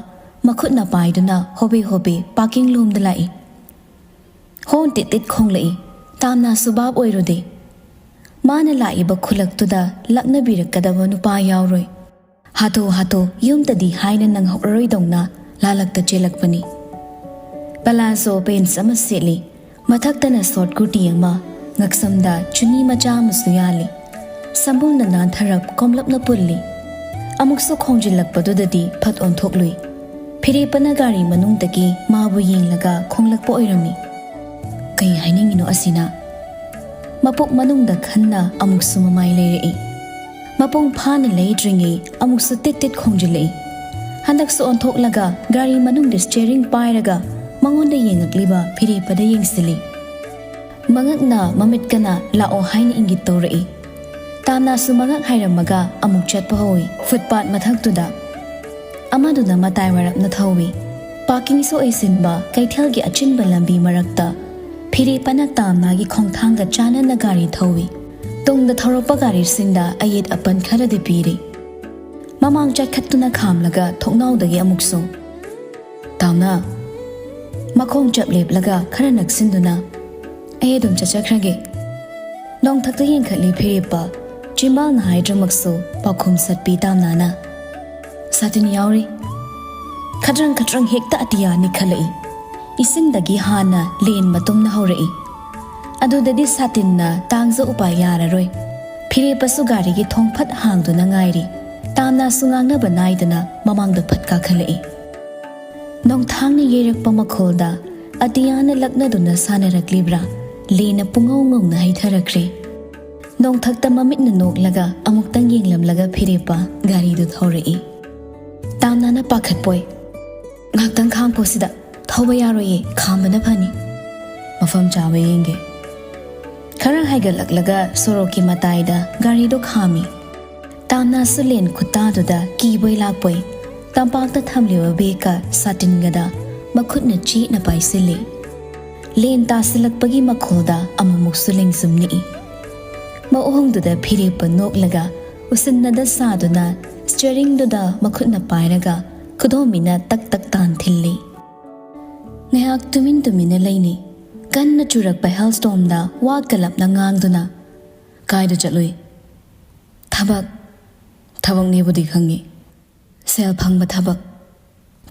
ꯃꯈꯨꯠꯅ ꯄꯥꯏꯗꯨꯅ ꯍꯣꯕꯦ ꯍꯣꯕꯦ ꯄꯥꯔꯀꯤꯡ ꯂꯣꯝꯗ ꯂꯥꯛꯏ꯫ ꯍꯣꯟ ꯇꯤꯠ ꯇꯤꯠ ꯈꯣꯡꯂꯛꯏ꯫ ꯇꯥꯝꯅꯁꯨ ꯚꯥꯞ ꯑꯣꯏꯔꯨꯗꯦ꯫ ꯃꯥꯅ ꯂꯥꯛꯏꯕ ꯈꯨꯂꯛꯇꯨꯗ ꯂꯛꯅꯕꯤꯔꯛꯀꯗꯕ ꯅꯨꯄꯥ ꯌꯥꯎꯔꯣꯏ꯫ ꯍꯥꯊꯨ ꯍꯥꯊꯨ ꯌꯨꯝꯗꯗꯤ ꯍꯥꯏꯅ ꯅꯪꯍꯧꯔꯔꯣꯏꯗꯧꯅ ꯂꯥꯂꯛꯇ ꯆꯦꯜꯂꯛꯄꯅꯤ꯫ ꯄꯂꯥꯖꯣ ꯄꯦꯟꯁ ꯑꯃ ꯁꯦꯠꯂꯤ꯫ ꯃꯊꯛꯇꯅ ꯁꯣꯔꯠ ꯀꯨꯔꯇꯤ ꯑꯃ, ꯉꯛꯁꯝꯗ ꯆꯨꯅꯤ ꯃꯆꯥ ꯑꯃꯁꯨ ꯌꯥꯜꯂꯤ꯫ ꯁꯝꯕꯨꯜꯅ ꯅꯥꯟꯊꯔꯞ ꯀꯣꯝꯂꯞꯅ ꯄꯨꯜꯂꯤ꯫ ꯑꯃꯨꯛꯁꯨ ꯈꯣꯡꯖꯤꯜꯂꯛꯄꯗꯨꯗꯗꯤ ꯐꯠ ꯑꯣꯟꯊꯣꯛꯂꯨꯏ꯫ ꯐꯤꯔꯦꯞꯄꯅ ꯒꯥꯔꯤ ꯃꯅꯨꯡꯗꯒꯤ ꯃꯥꯕꯨ ꯌꯦꯡꯂꯒ ꯈꯣꯡꯂꯛꯄ ꯑꯣꯏꯔꯝꯃꯤ꯫ "ꯀꯩ ꯍꯥꯏꯅꯤꯡꯉꯤꯅꯣ ꯑꯁꯤꯅ?" ꯃꯄꯨꯛ ꯃꯅꯨꯡꯗ ꯈꯟꯅ ꯑꯃꯨꯛꯁꯨ ꯃꯃꯥꯏ ꯂꯩꯔꯛꯏ꯫ ꯃꯄꯨꯡ ꯐꯥꯅ ꯂꯩꯗ꯭ꯔꯤꯉꯩ ꯑꯃꯨꯛꯁꯨ ꯇꯤꯠ ꯇꯤꯠ ꯈꯣꯡꯖꯤꯜꯂꯛꯏ꯫ ꯍꯟꯗꯛꯁꯨ ꯑꯣꯟꯊꯣꯛꯂꯒ ꯒꯥꯔꯤ ꯃꯅꯨꯡꯗ ꯁ꯭ꯇꯤꯌꯔꯤꯡ ꯄꯥꯏꯔꯒ ꯃꯉꯣꯟꯗ ꯌꯦꯡꯉꯛꯂꯤꯕ ꯐꯤꯔꯦꯞꯄꯗ ꯌꯦꯡꯁꯤꯜꯂꯤ꯫ ꯃꯉꯛꯅ ꯃꯃꯤꯠꯀꯅ "ꯂꯥꯛꯑꯣ" ꯍꯥꯏꯅ ꯏꯪꯒꯤꯠ ꯇꯧꯔꯛꯏ꯫ ꯇꯥꯝꯅꯥꯁꯨ ꯃꯉꯛ ꯍꯥꯏꯔꯝꯃꯒ ꯑꯃꯨꯛ ꯆꯠꯄ ꯍꯧꯏ꯫ ꯐꯨꯠꯄꯥꯠ ꯃꯊꯛꯇꯨꯗ ꯑꯃꯗꯨꯅ ꯃꯇꯥꯏ ꯋꯥꯏꯔꯞꯅ ꯊꯧꯏ꯫ ꯄꯥꯔꯀꯤꯡꯁꯨ ꯑꯣꯏꯁꯤꯟꯕ ꯀꯩꯊꯦꯜꯒꯤ ꯑꯆꯤꯟꯕ ꯂꯝꯕꯤ ꯃꯔꯛꯇ ꯐꯤꯔꯦꯞꯄꯅ ꯇꯥꯝꯅꯥꯒꯤ ꯈꯣꯡꯊꯥꯡꯒ ꯆꯥꯟꯅꯅ ꯒꯥꯔꯤ ꯊꯧꯏ꯫ ꯇꯨꯡꯗ ꯊꯧꯔꯛꯄ ꯒꯥꯔꯤꯁꯤꯡꯗ ꯑꯌꯦꯠ ꯑꯄꯟ ꯈꯔꯗꯤ ꯄꯤꯔꯤ꯫ ꯃꯃꯥꯡ ꯆꯠꯈꯠꯇꯨꯅ ꯈꯥꯝꯂꯒ ꯊꯣꯡꯅꯥꯎꯗꯒꯤ ꯑꯃꯨꯛꯁꯨ, "ꯇꯥꯝꯅꯥ!" ꯃꯈꯣꯡ ꯆꯞ ꯂꯦꯞꯂꯒ ꯈꯔ ꯅꯛꯁꯤꯟꯗꯨꯅ, "ꯑꯩ ꯑꯗꯨꯝ ꯆꯠꯆꯈ꯭ꯔꯒꯦ꯫" ꯅꯣꯡꯊꯛꯇ ꯌꯦꯡꯈꯠꯂꯤ ꯐꯤꯔꯦꯞꯄ꯫ ꯆꯤꯝꯕꯥꯜꯅ ꯍꯥꯏꯗ꯭ꯔꯃꯛꯁꯨ ꯄꯥꯎꯈꯨꯝ ꯁꯠꯄꯤ ꯇꯥꯝꯅꯥꯅ, "ꯁꯥꯇꯤꯟ ꯌꯥꯎꯔꯤ"꯫ ꯈꯗ꯭ꯔꯪ ꯈꯗ꯭ꯔꯪ ꯍꯦꯛꯇ ꯑꯇꯤꯌꯥ ꯅꯤꯛꯈꯠꯂꯛꯏ꯫ ꯏꯁꯤꯡꯗꯒꯤ ꯍꯥꯟꯅ ꯂꯦꯟ ꯃꯇꯨꯝꯅ ꯍꯧꯔꯛꯏ꯫ ꯑꯗꯨꯗꯗꯤ ꯁꯥꯇꯤꯟꯅ ꯇꯥꯡꯖ ꯎꯄꯥꯏ ꯌꯥꯔꯔꯣꯏ꯫ ꯐꯤꯔꯦꯞꯄꯁꯨ ꯒꯥꯔꯤꯒꯤ ꯊꯣꯡ ꯐꯠ ꯍꯥꯡꯗꯨꯅ ꯉꯥꯏꯔꯤ꯫ ꯇꯥꯝꯅꯥꯁꯨ ꯉꯥꯡꯅꯕ ꯅꯥꯏꯗꯅ ꯃꯃꯥꯡꯗ ꯐꯠ ꯀꯥꯈꯠꯂꯛꯏ꯫ ꯅꯣꯡꯊꯥꯡꯅ ꯌꯩꯔꯛꯄ ꯃꯈꯣꯜꯗ ꯑꯇꯤꯌꯥꯅ ꯂꯛꯅꯗꯨꯅ ꯁꯥꯟꯅꯔꯛꯂꯤꯕ꯭ꯔꯥ, ꯂꯦꯟꯅ ꯄꯨꯡꯉꯧ ꯉꯧꯅ ꯍꯩꯊꯔꯛꯈ꯭ꯔꯦ꯫ ꯅꯣꯡꯊꯛꯇ ꯃꯃꯤꯠꯅ ꯅꯣꯛꯂꯒ ꯑꯃꯨꯛꯇꯪ ꯌꯦꯡꯂꯝꯂꯒ ꯐꯤꯔꯦꯞꯄ ꯒꯥꯔꯤꯗꯨ ꯊꯧꯔꯛꯏ꯫ ꯇꯥꯝꯅꯥꯅ ꯄꯥꯈꯠꯄꯣꯏ, "ꯉꯥꯛꯇꯪ ꯈꯥꯡꯈꯣ ꯁꯤꯗ, ꯊꯧꯕ ꯌꯥꯔꯣꯏꯌꯦ, ꯈꯥꯝꯕꯅ ꯐꯅꯤ"꯫ "ꯃꯐꯝ ꯆꯥꯕ ꯌꯦꯡꯒꯦ"꯫ ꯈꯔ ꯍꯥꯏꯒꯠꯂꯛꯂꯒ ꯁꯣꯔꯣꯛꯀꯤ ꯃꯇꯥꯏꯗ ꯒꯥꯔꯤꯗꯣ ꯈꯥꯝꯃꯤ꯫ ꯇꯥꯝꯅꯥꯁꯨ ꯂꯦꯟ ꯈꯨꯠꯇꯥꯗꯨꯗ ꯀꯤꯕꯣꯏ ꯂꯥꯛꯄꯣꯏ ꯇꯝꯄꯥꯛꯇ ꯊꯝꯂꯤꯕ ꯕꯦꯒꯀ ꯁꯥꯇꯤꯟꯒꯗ ꯃꯈꯨꯠꯅ ꯆꯦꯠꯅ ꯄꯥꯏꯁꯤꯜꯂꯤ꯫ ꯂꯦꯟ ꯇꯥꯁꯤꯜꯂꯛꯄꯒꯤ ꯃꯈꯣꯜꯗ ꯑꯃꯨꯛꯃꯨꯛꯁꯨ ꯂꯦꯡꯖꯨꯝ ꯅꯤꯛꯏ꯫ ꯃꯑꯣꯡꯗꯨꯗ ꯐꯤꯔꯦꯞꯄ ꯅꯣꯛꯂꯒ ꯎꯁꯤꯟꯅꯗ ꯁꯥꯗꯨꯅ ꯁ꯭ꯇꯤꯌꯔꯤꯡꯗꯨꯗ ꯃꯈꯨꯠꯅ ꯄꯥꯏꯔꯒ ꯈꯨꯗꯣꯝꯕꯤꯅ ꯇꯛ ꯇꯛ ꯇꯥꯟ ꯊꯤꯜꯂꯤ꯫ ꯉꯥꯏꯍꯥꯛ ꯇꯨꯃꯤꯟ ꯇꯨꯃꯤꯟꯅ ꯂꯩꯅꯩ꯫ ꯀꯟꯅ ꯆꯨꯔꯛꯄ ꯍꯦꯜꯁ꯭ꯇꯣꯝꯗ ꯋꯥ ꯀꯂꯞꯅ ꯉꯥꯡꯗꯨꯅ, "ꯀꯥꯏꯗ ꯆꯠꯂꯨꯏ?" "ꯊꯕꯛ"꯫ "ꯊꯕꯛꯅꯦꯕꯨꯗꯤ ꯈꯪꯉꯤ꯫ ꯁꯦꯜ ꯐꯪꯕ ꯊꯕꯛ"꯫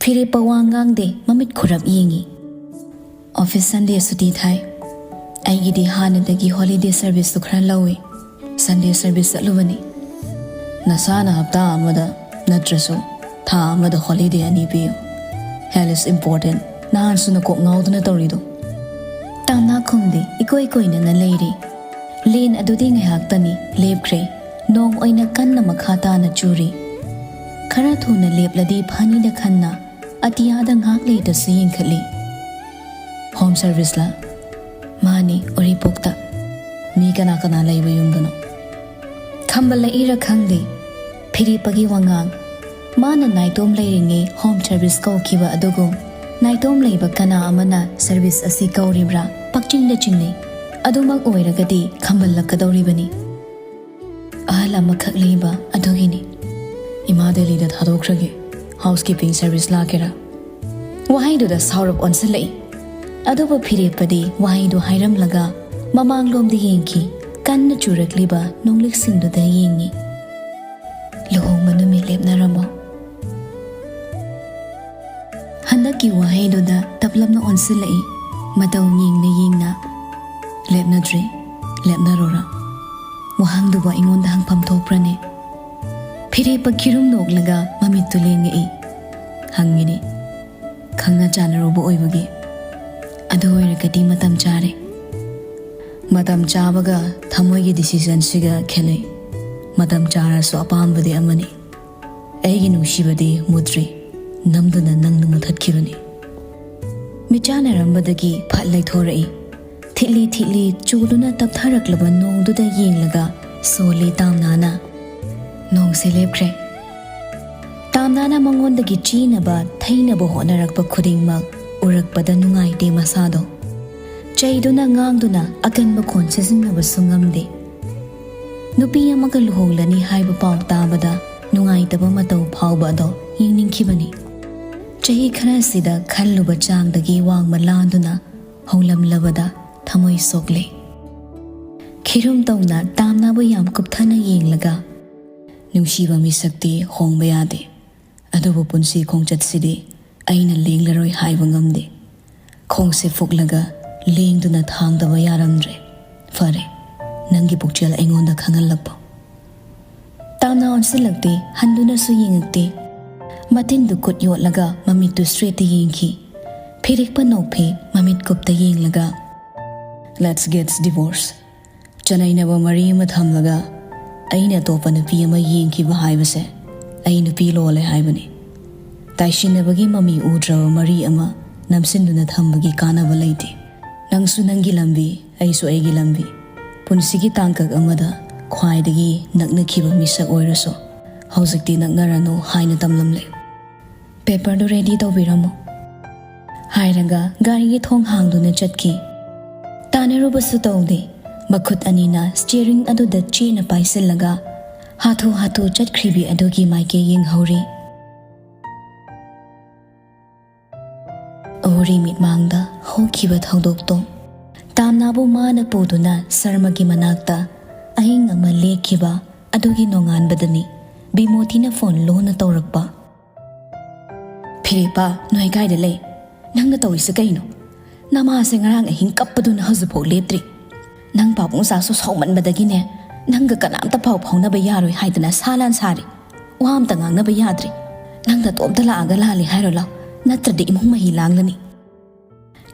ꯐꯤꯔꯦꯞꯄ ꯋꯥ ꯉꯥꯡꯗꯦ, ꯃꯃꯤꯠ ꯈꯨꯔꯞ ꯌꯦꯡꯉꯤ꯫ "ꯑꯣꯐꯤꯁ ꯁꯟꯗꯦ ꯁꯨꯇꯤ ꯊꯥꯏ꯫ ꯑꯩꯒꯤꯗꯤ ꯍꯥꯟꯅꯗꯒꯤ ꯍꯣꯂꯤꯗꯦ ꯁꯔꯚꯤꯁꯇꯨ ꯈꯔ ꯂꯧꯏ꯫ ꯁꯟꯗꯦ ꯁꯔꯚꯤꯁ ꯆꯠꯂꯨꯕꯅꯤ"꯫ "ꯅꯁꯥꯅ ꯍꯞꯇꯥ ꯑꯃꯗ ꯅꯠꯇ꯭ꯔꯁꯨ ꯊꯥ ꯑꯃꯗ ꯍꯣꯂꯤꯗꯦ ꯑꯅꯤ ꯄꯤꯌꯨ꯫ Health is important꯫ ꯅꯍꯥꯟꯁꯨ ꯅꯀꯣꯛ ꯉꯥꯎꯗꯅ ꯇꯧꯔꯤꯗꯣ"꯫ ꯇꯥꯝꯅꯥ ꯈꯨꯝꯗꯦ, ꯏꯀꯣꯏ ꯀꯣꯏꯅꯅ ꯂꯩꯔꯤ꯫ ꯂꯦꯟ ꯑꯗꯨꯗꯤ ꯉꯥꯏꯍꯥꯛꯇꯅꯤ ꯂꯦꯞꯈ꯭ꯔꯦ꯫ ꯅꯣꯡ ꯑꯣꯏꯅ ꯀꯟꯅ ꯃꯈꯥ ꯇꯥꯅ ꯆꯨꯔꯤ꯫ ꯈꯔ ꯊꯨꯅ ꯂꯦꯞꯂꯗꯤ ꯐꯅꯤꯗ ꯈꯟꯅ ꯑꯇꯤꯌꯥꯗ ꯉꯥꯛ ꯂꯩꯇꯁꯨ ꯌꯦꯡꯈꯠꯂꯤ꯫ "ꯍꯣꯝ ꯁꯔꯚꯤꯁꯂ?" "ꯃꯥꯅꯤ, ꯎꯔꯤꯄꯣꯛꯇ"꯫ "ꯃꯤ ꯀꯅꯥ ꯀꯅꯥ ꯂꯩꯕ ꯌꯨꯝꯗꯅꯣ?" ꯈꯝꯕꯜꯂꯛꯏꯔ ꯈꯪꯗꯦ, ꯐꯤꯔꯦꯞꯄꯒꯤ ꯋꯥꯉꯥꯡ꯫ ꯃꯥꯅ ꯅꯥꯏꯇꯣꯝ ꯂꯩꯔꯤꯉꯩ ꯍꯣꯝ ꯁꯔꯚꯤꯁ ꯀꯧꯈꯤꯕ ꯑꯗꯨꯒꯨꯝ, ꯅꯥꯏꯇꯣꯝ ꯂꯩꯕ ꯀꯅꯥ ꯑꯃꯅ ꯁꯔꯚꯤꯁ ꯑꯁꯤ ꯀꯧꯔꯤꯕ꯭ꯔꯥ ꯄꯛꯆꯤꯡꯗ ꯆꯤꯡꯅꯩ꯫ ꯑꯗꯨꯃꯛ ꯑꯣꯏꯔꯒꯗꯤ ꯈꯝꯕꯜꯂꯛꯀꯗꯧꯔꯤꯕꯅꯤ꯫ "ꯑꯍꯜ ꯑꯃꯈꯛ ꯂꯩꯕ ꯑꯗꯨꯒꯤꯅꯤ"꯫ "ꯏꯃꯥ ꯗꯦꯜꯂꯤꯗ ꯊꯥꯗꯣꯛꯈ꯭ꯔꯒꯦ꯫ ꯍꯥꯎꯁ ꯀꯤꯄꯤꯡ ꯁꯔꯚꯤꯁ ꯂꯥꯛꯀꯦꯔꯥ?" ꯋꯥꯍꯩꯗꯨꯗ ꯁꯥꯎꯔꯞ ꯑꯣꯟꯁꯤꯜꯂꯛꯏ꯫ ꯑꯗꯨꯕꯨ ꯐꯤꯔꯦꯞꯄꯗꯤ ꯋꯥꯍꯩꯗꯨ ꯍꯥꯏꯔꯝꯂꯒ ꯃꯃꯥꯡꯂꯣꯝꯗ ꯌꯦꯡꯈꯤ꯫ ꯀꯟꯅ ꯆꯨꯔꯛꯂꯤꯕ ꯅꯣꯡꯂꯤꯛꯁꯤꯡꯗꯨꯗ ꯌꯦꯡꯉꯤ꯫ "ꯂꯨꯍꯣꯡꯕ ꯅꯨꯃꯤꯠ ꯂꯦꯞꯅꯔꯝꯃꯣ?" ꯍꯟꯗꯛꯀꯤ ꯋꯥꯍꯩꯗꯨꯗ ꯇꯞꯂꯞꯅ ꯑꯣꯟꯁꯤꯜꯂꯛꯏ꯫ ꯃꯇꯧ ꯌꯦꯡꯅ ꯌꯦꯡꯅ, "ꯂꯦꯞꯅꯗ꯭ꯔꯤ, ꯂꯦꯞꯅꯔꯨꯔ?" ꯋꯥꯍꯪꯗꯨꯕꯨ ꯑꯩꯉꯣꯟꯗ ꯍꯪꯐꯝ ꯊꯣꯛꯄ꯭ꯔꯅꯦ? ꯐꯤꯔꯦꯞꯄ ꯈꯤꯔꯨꯝ ꯅꯣꯛꯂꯒ ꯃꯃꯤꯠꯇꯨ ꯂꯦꯡꯉꯛꯏ꯫ ꯍꯪꯉꯤꯅꯤ, ꯈꯪꯅ ꯆꯥꯟꯅꯔꯨꯕ ꯑꯣꯏꯕꯒꯤ꯫ "ꯑꯗꯨ ꯑꯣꯏꯔꯒꯗꯤ ꯃꯇꯝ ꯆꯥꯔꯦ꯫" ꯃꯇꯝ ꯆꯥꯕꯒ ꯊꯃꯣꯏꯒꯤ decisionꯁꯤꯒ ꯈꯦꯠꯅꯩ꯫ ꯃꯇꯝ ꯆꯥꯔꯁꯨ ꯑꯄꯥꯝꯕꯗꯤ ꯑꯃꯅꯤ꯫ ꯑꯩꯒꯤ ꯅꯨꯡꯁꯤꯕꯗꯤ ꯃꯨꯠꯇ꯭ꯔꯤ, ꯅꯝꯗꯨꯅ ꯅꯪꯅ ꯃꯨꯊꯠꯈꯤꯕꯅꯤ꯫ ꯃꯤꯠꯆꯥꯟꯅꯔꯝꯕꯗꯒꯤ ꯐꯠ ꯂꯩꯊꯣꯔꯛꯏ꯫ ꯊꯤꯠꯂꯤ ꯊꯤꯠꯂꯤ ꯆꯨꯗꯨꯅ ꯇꯞꯊꯔꯛꯂꯕ ꯅꯣꯡꯗꯨꯗ ꯌꯦꯡꯂꯒ ꯁꯣꯜꯂꯤ ꯇꯥꯝꯅꯥꯅ꯫ ꯅꯣꯡꯁꯦ ꯂꯦꯞꯈ꯭ꯔꯦ꯫ ꯇꯥꯝꯅꯥꯅ ꯃꯉꯣꯟꯗꯒꯤ ꯆꯦꯟꯅꯕ, ꯊꯩꯅꯕ ꯍꯣꯠꯅꯔꯛꯄ ꯈꯨꯗꯤꯡꯃꯛ ꯎꯔꯛꯄꯗ ꯅꯨꯡꯉꯥꯏꯇꯦ ꯃꯁꯥꯗꯣ꯫ ꯆꯩꯗꯨꯅ ꯉꯥꯡꯗꯨꯅ ꯑꯀꯟꯕ ꯈꯣꯟ ꯁꯤꯖꯤꯟꯅꯕꯁꯨ ꯉꯝꯗꯦ꯫ ꯅꯨꯄꯤ ꯑꯃꯒ ꯂꯨꯍꯣꯡꯂꯅꯤ ꯍꯥꯏꯕ ꯄꯥꯎ ꯇꯥꯕꯗ ꯅꯨꯡꯉꯥꯏꯇꯕ ꯃꯇꯧ ꯐꯥꯎꯕ ꯑꯗꯣ ꯌꯦꯡꯅꯤꯡꯈꯤꯕꯅꯤ꯫ ꯆꯍꯤ ꯈꯔꯁꯤꯗ ꯈꯜꯂꯨꯕ ꯆꯥꯡꯗꯒꯤ ꯋꯥꯡꯃ ꯂꯥꯟꯗꯨꯅ ꯍꯧꯂꯝꯂꯕꯗ ꯊꯃꯣꯏ ꯁꯣꯛꯂꯦ꯫ ꯈꯤꯔꯨꯝ ꯇꯧꯅ ꯇꯥꯝꯅꯥꯕꯨ ꯌꯥꯝ ꯀꯨꯞꯊꯅ ꯌꯦꯡꯂꯒ, "ꯅꯨꯡꯁꯤꯕ ꯃꯤꯁꯛꯇꯤ ꯍꯣꯡꯕ ꯌꯥꯗꯦ, ꯑꯗꯨꯕꯨ ꯄꯨꯟꯁꯤ ꯈꯣꯡꯆꯠꯁꯤꯗꯤ ꯑꯩꯅ ꯂꯦꯡꯂꯔꯣꯏ ꯍꯥꯏꯕ ꯉꯝꯗꯦ꯫" ꯈꯣꯡꯁꯦ ꯐꯨꯛꯂꯒ ꯂꯦꯡꯗꯨꯅ ꯊꯥꯡꯗꯕ ꯌꯥꯔꯝꯗ꯭ꯔꯦ꯫ "ꯐꯔꯦ, ꯅꯪꯒꯤ ꯄꯨꯛꯆꯦꯜ ꯑꯩꯉꯣꯟꯗ ꯈꯪꯍꯜꯂꯛꯄ꯫" ꯇꯥꯝꯅꯥ ꯑꯣꯟꯁꯤꯜꯂꯛꯇꯦ, ꯍꯟꯗꯨꯅꯁꯨ ꯌꯦꯡꯉꯛꯇꯦ꯫ ꯃꯇꯤꯟꯗꯨ ꯈꯨꯠ ꯌꯣꯠꯂꯒ ꯃꯃꯤꯠꯇꯨ straightꯇ ꯌꯦꯡꯈꯤ꯫ ꯐꯤꯔꯤꯛꯄ ꯅꯣꯛꯐꯤ ꯃꯃꯤꯠ ꯀꯨꯞꯇ ꯌꯦꯡꯂꯒ, "Let's get divorce꯫ ꯆꯅꯩꯅꯕ ꯃꯔꯤ ꯑꯃ ꯊꯝꯂꯒ ꯑꯩꯅ ꯑꯇꯣꯞꯄ ꯅꯨꯄꯤ ꯑꯃ ꯌꯦꯡꯈꯤꯕ ꯍꯥꯏꯕꯁꯦ ꯑꯩ ꯅꯨꯄꯤ ꯂꯣꯜꯂꯦ ꯍꯥꯏꯕꯅꯤ꯫ ꯇꯥꯏꯁꯤꯟꯅꯕꯒꯤ ꯃꯃꯤ ꯎꯗ꯭ꯔꯕ ꯃꯔꯤ ꯑꯃ ꯅꯝꯁꯤꯟꯗꯨꯅ ꯊꯝꯕꯒꯤ ꯀꯥꯟꯅꯕ ꯂꯩꯇꯦ꯫ ꯅꯪꯁꯨ ꯅꯪꯒꯤ ꯂꯝꯕꯤ, ꯑꯩꯁꯨ ꯑꯩꯒꯤ ꯂꯝꯕꯤ꯫ ꯄꯨꯟꯁꯤꯒꯤ ꯇꯥꯡꯀꯛ ꯑꯃꯗ ꯈ꯭ꯋꯥꯏꯗꯒꯤ ꯅꯛꯅꯈꯤꯕ ꯃꯤꯁꯛ ꯑꯣꯏꯔꯁꯨ ꯍꯧꯖꯤꯛꯇꯤ ꯅꯛꯅꯔꯅꯨ ꯍꯥꯏꯅ ꯇꯝꯂꯝꯂꯦ꯫ Paperꯗꯨ ready ꯇꯧꯕꯤꯔꯝꯃꯣ," ꯍꯥꯏꯔꯒ ꯒꯥꯔꯤꯒꯤ ꯊꯣꯡ ꯍꯥꯡꯗꯨꯅ ꯆꯠꯈꯤ꯫ ꯇꯥꯟꯅꯔꯨꯕꯁꯨ ꯇꯧꯗꯦ꯫ ꯃꯈꯨꯠ ꯑꯅꯤꯅ steering ꯑꯗꯨꯗ ꯆꯦꯠꯅ ꯄꯥꯏꯁꯤꯜꯂꯒ ꯍꯥꯊꯨ ꯍꯥꯊꯨ ꯆꯠꯈ꯭ꯔꯤꯕꯤ ꯑꯗꯨꯒꯤ ꯃꯥꯏꯀꯩ ꯌꯦꯡꯍꯧꯔꯤ꯫ ꯑꯣꯔꯤ ꯃꯤꯠꯃꯥꯡꯗ ꯍꯧꯈꯤꯕ ꯊꯧꯗꯣꯛꯇꯣ ꯇꯥꯝꯅꯥꯕꯨ ꯃꯥꯅ ꯄꯨꯗꯨꯅ ꯁꯔꯃꯒꯤ ꯃꯅꯥꯛꯇ ꯑꯍꯤꯡ ꯑꯃ ꯂꯦꯛꯈꯤꯕ ꯑꯗꯨꯒꯤ ꯅꯣꯡꯉꯥꯟꯕꯗꯅꯤ ꯕꯤꯃꯣꯇꯤꯅ ꯐꯣꯟ ꯂꯣꯟꯅ ꯇꯧꯔꯛꯄ꯫ "ꯐꯤꯔꯦꯞꯄ, ꯅꯣꯏ ꯀꯥꯏꯗ ꯂꯩ? ꯅꯪꯅ ꯇꯧꯔꯤꯁꯦ ꯀꯩꯅꯣ? ꯅꯃꯥꯁꯦ ꯉꯔꯥꯡ ꯑꯍꯤꯡ ꯀꯞꯄꯗꯨꯅ ꯍꯧꯖꯤꯛꯐꯥꯎ ꯂꯦꯞꯇ꯭ꯔꯤ꯫ ꯅꯪ ꯄꯥꯕꯨꯡ ꯆꯥꯁꯨ ꯁꯥꯎꯃꯟꯕꯗꯒꯤꯅꯦ, ꯅꯪꯒ ꯀꯅꯥꯝꯇ ꯄꯥꯎ ꯐꯥꯎꯅꯕ ꯌꯥꯔꯣꯏ ꯍꯥꯏꯗꯅ ꯁꯥ ꯂꯥꯟ ꯁꯥꯔꯤ꯫ ꯋꯥ ꯑꯝꯇ ꯉꯥꯡꯅꯕ ꯌꯥꯗ꯭ꯔꯤ꯫ ꯅꯪ ꯅꯇꯣꯝꯇ ꯂꯥꯛꯑꯒ ꯂꯥꯜꯂꯦ ꯍꯥꯏꯔꯣ ꯂꯥꯎ, ꯅꯠꯇ꯭ꯔꯗꯤ ꯏꯃꯨꯡ ꯃꯍꯤ ꯂꯥꯡꯂꯅꯤ꯫"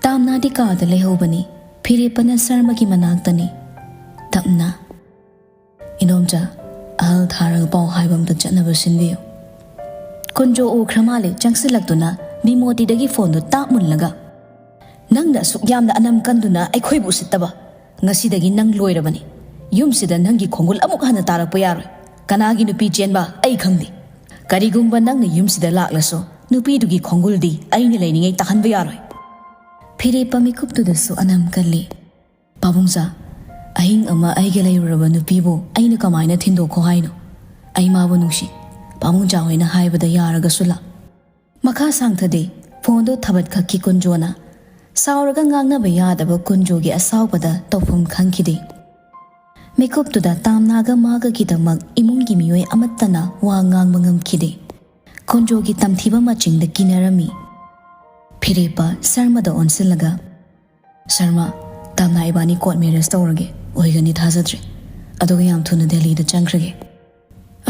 ꯇꯥꯝꯅꯥꯗꯤ ꯀꯥꯗ ꯂꯩꯍꯧꯕꯅꯤ꯫ ꯐꯤꯔꯦꯞꯄꯅ ꯁꯔꯃꯒꯤ ꯃꯅꯥꯛꯇꯅꯤ꯫ ꯇꯞꯅ, "ꯏꯅꯣꯝꯆꯥ, ꯑꯍꯜ ꯊꯥꯔꯒ ꯄꯥꯎ ꯍꯥꯏꯕ ꯑꯝꯇ ꯆꯠꯅꯕ ꯁꯤꯟꯕꯤꯌꯨ꯫" ꯀꯨꯟꯖꯣ ꯎꯈ꯭ꯔ ꯃꯥꯜꯂꯦ ꯆꯪꯁꯤꯜꯂꯛꯇꯨꯅ ꯕꯤꯃꯣꯇꯤꯗꯒꯤ ꯐꯣꯟꯗꯨ ꯇꯥꯛ ꯃꯨꯜꯂꯒ꯫ "ꯅꯪꯅ ꯑꯁꯨꯛ ꯌꯥꯝꯅ ꯑꯅꯝ ꯀꯟꯗꯨꯅ ꯑꯩꯈꯣꯏꯕꯨ ꯎꯁꯤꯠꯇꯕ꯫ ꯉꯁꯤꯗꯒꯤ ꯅꯪ ꯂꯣꯏꯔꯕꯅꯤ꯫ ꯌꯨꯝꯁꯤꯗ ꯅꯪꯒꯤ ꯈꯣꯡꯒꯨꯜ ꯑꯃꯨꯛ ꯍꯟꯅ ꯇꯥꯔꯛꯄ ꯌꯥꯔꯣꯏ꯫ ꯀꯅꯥꯒꯤ ꯅꯨꯄꯤ ꯆꯦꯟꯕ ꯑꯩ ꯈꯪꯗꯦ꯫ ꯀꯔꯤꯒꯨꯝꯕ ꯅꯪꯅ ꯌꯨꯝꯁꯤꯗ ꯂꯥꯛꯂꯁꯨ ꯅꯨꯄꯤꯗꯨꯒꯤ ꯈꯣꯡꯒꯨꯜꯗꯤ ꯑꯩꯅ ꯂꯩꯅꯤꯡꯉꯩ ꯇꯥꯍꯟꯕ ꯌꯥꯔꯣꯏ꯫" ꯐꯤꯔꯦꯞꯄ ꯃꯤꯀꯨꯞꯇꯨꯗꯁꯨ ꯑꯅꯝ ꯀꯜꯂꯤ꯫ "ꯄꯥꯕꯨꯡꯆꯥ, ꯑꯍꯤꯡ ꯑꯃ ꯑꯩꯒ ꯂꯩꯔꯨꯔꯕ ꯅꯨꯄꯤꯕꯨ ꯑꯩꯅ ꯀꯃꯥꯏꯅ ꯊꯤꯟꯗꯣꯛꯈꯣ ꯍꯥꯏꯅꯣ? ꯑꯩ ꯃꯥꯕꯨ ꯅꯨꯡꯁꯤ꯫ ꯄꯥꯕꯨꯡꯆꯥ ꯍꯣꯏꯅ ꯍꯥꯏꯕꯗ ꯌꯥꯔꯒꯁꯨ ꯂꯥꯛ꯫" ꯃꯈꯥ ꯁꯥꯡꯊꯗꯦ꯫ ꯐꯣꯟꯗꯣ ꯊꯕꯠꯈꯛꯈꯤ ꯀꯨꯟꯖꯣꯅ꯫ ꯁꯥꯎꯔꯒ ꯉꯥꯡꯅꯕ ꯌꯥꯗꯕ ꯀꯨꯟꯖꯣꯒꯤ ꯑꯁꯥꯎꯕꯗ ꯇꯧꯐꯝ ꯈꯪꯈꯤꯗꯦ꯫ ꯃꯤꯀꯨꯞꯇꯨꯗ ꯇꯥꯝꯅꯥꯒ ꯃꯥꯒꯒꯤꯗꯃꯛ ꯏꯃꯨꯡꯒꯤ ꯃꯤꯑꯣꯏ ꯑꯃꯠꯇꯅ ꯋꯥ ꯉꯥꯡꯕ ꯉꯝꯈꯤꯗꯦ꯫ ꯀꯨꯟꯖꯣꯒꯤ ꯇꯝꯊꯤꯕ ꯃꯆꯤꯡꯗ ꯀꯤꯅꯔꯝꯃꯤ꯫ ꯐꯤꯔꯦꯞꯄ ꯁꯔꯃꯗ ꯑꯣꯟꯁꯤꯜꯂꯒ, "ꯁꯔꯃ, ꯇꯥꯝꯅꯥ ꯏꯕꯥꯅꯤ ꯀꯣꯔꯠ ꯃꯦꯔꯦꯖ ꯇꯧꯔꯒꯦ꯫ ꯑꯣꯏꯒꯅꯤ ꯊꯥꯖꯗ꯭ꯔꯦ꯫ ꯑꯗꯨꯒ ꯌꯥꯝ ꯊꯨꯅ ꯗꯦꯜꯂꯤꯗ ꯆꯪꯈ꯭ꯔꯒꯦ꯫"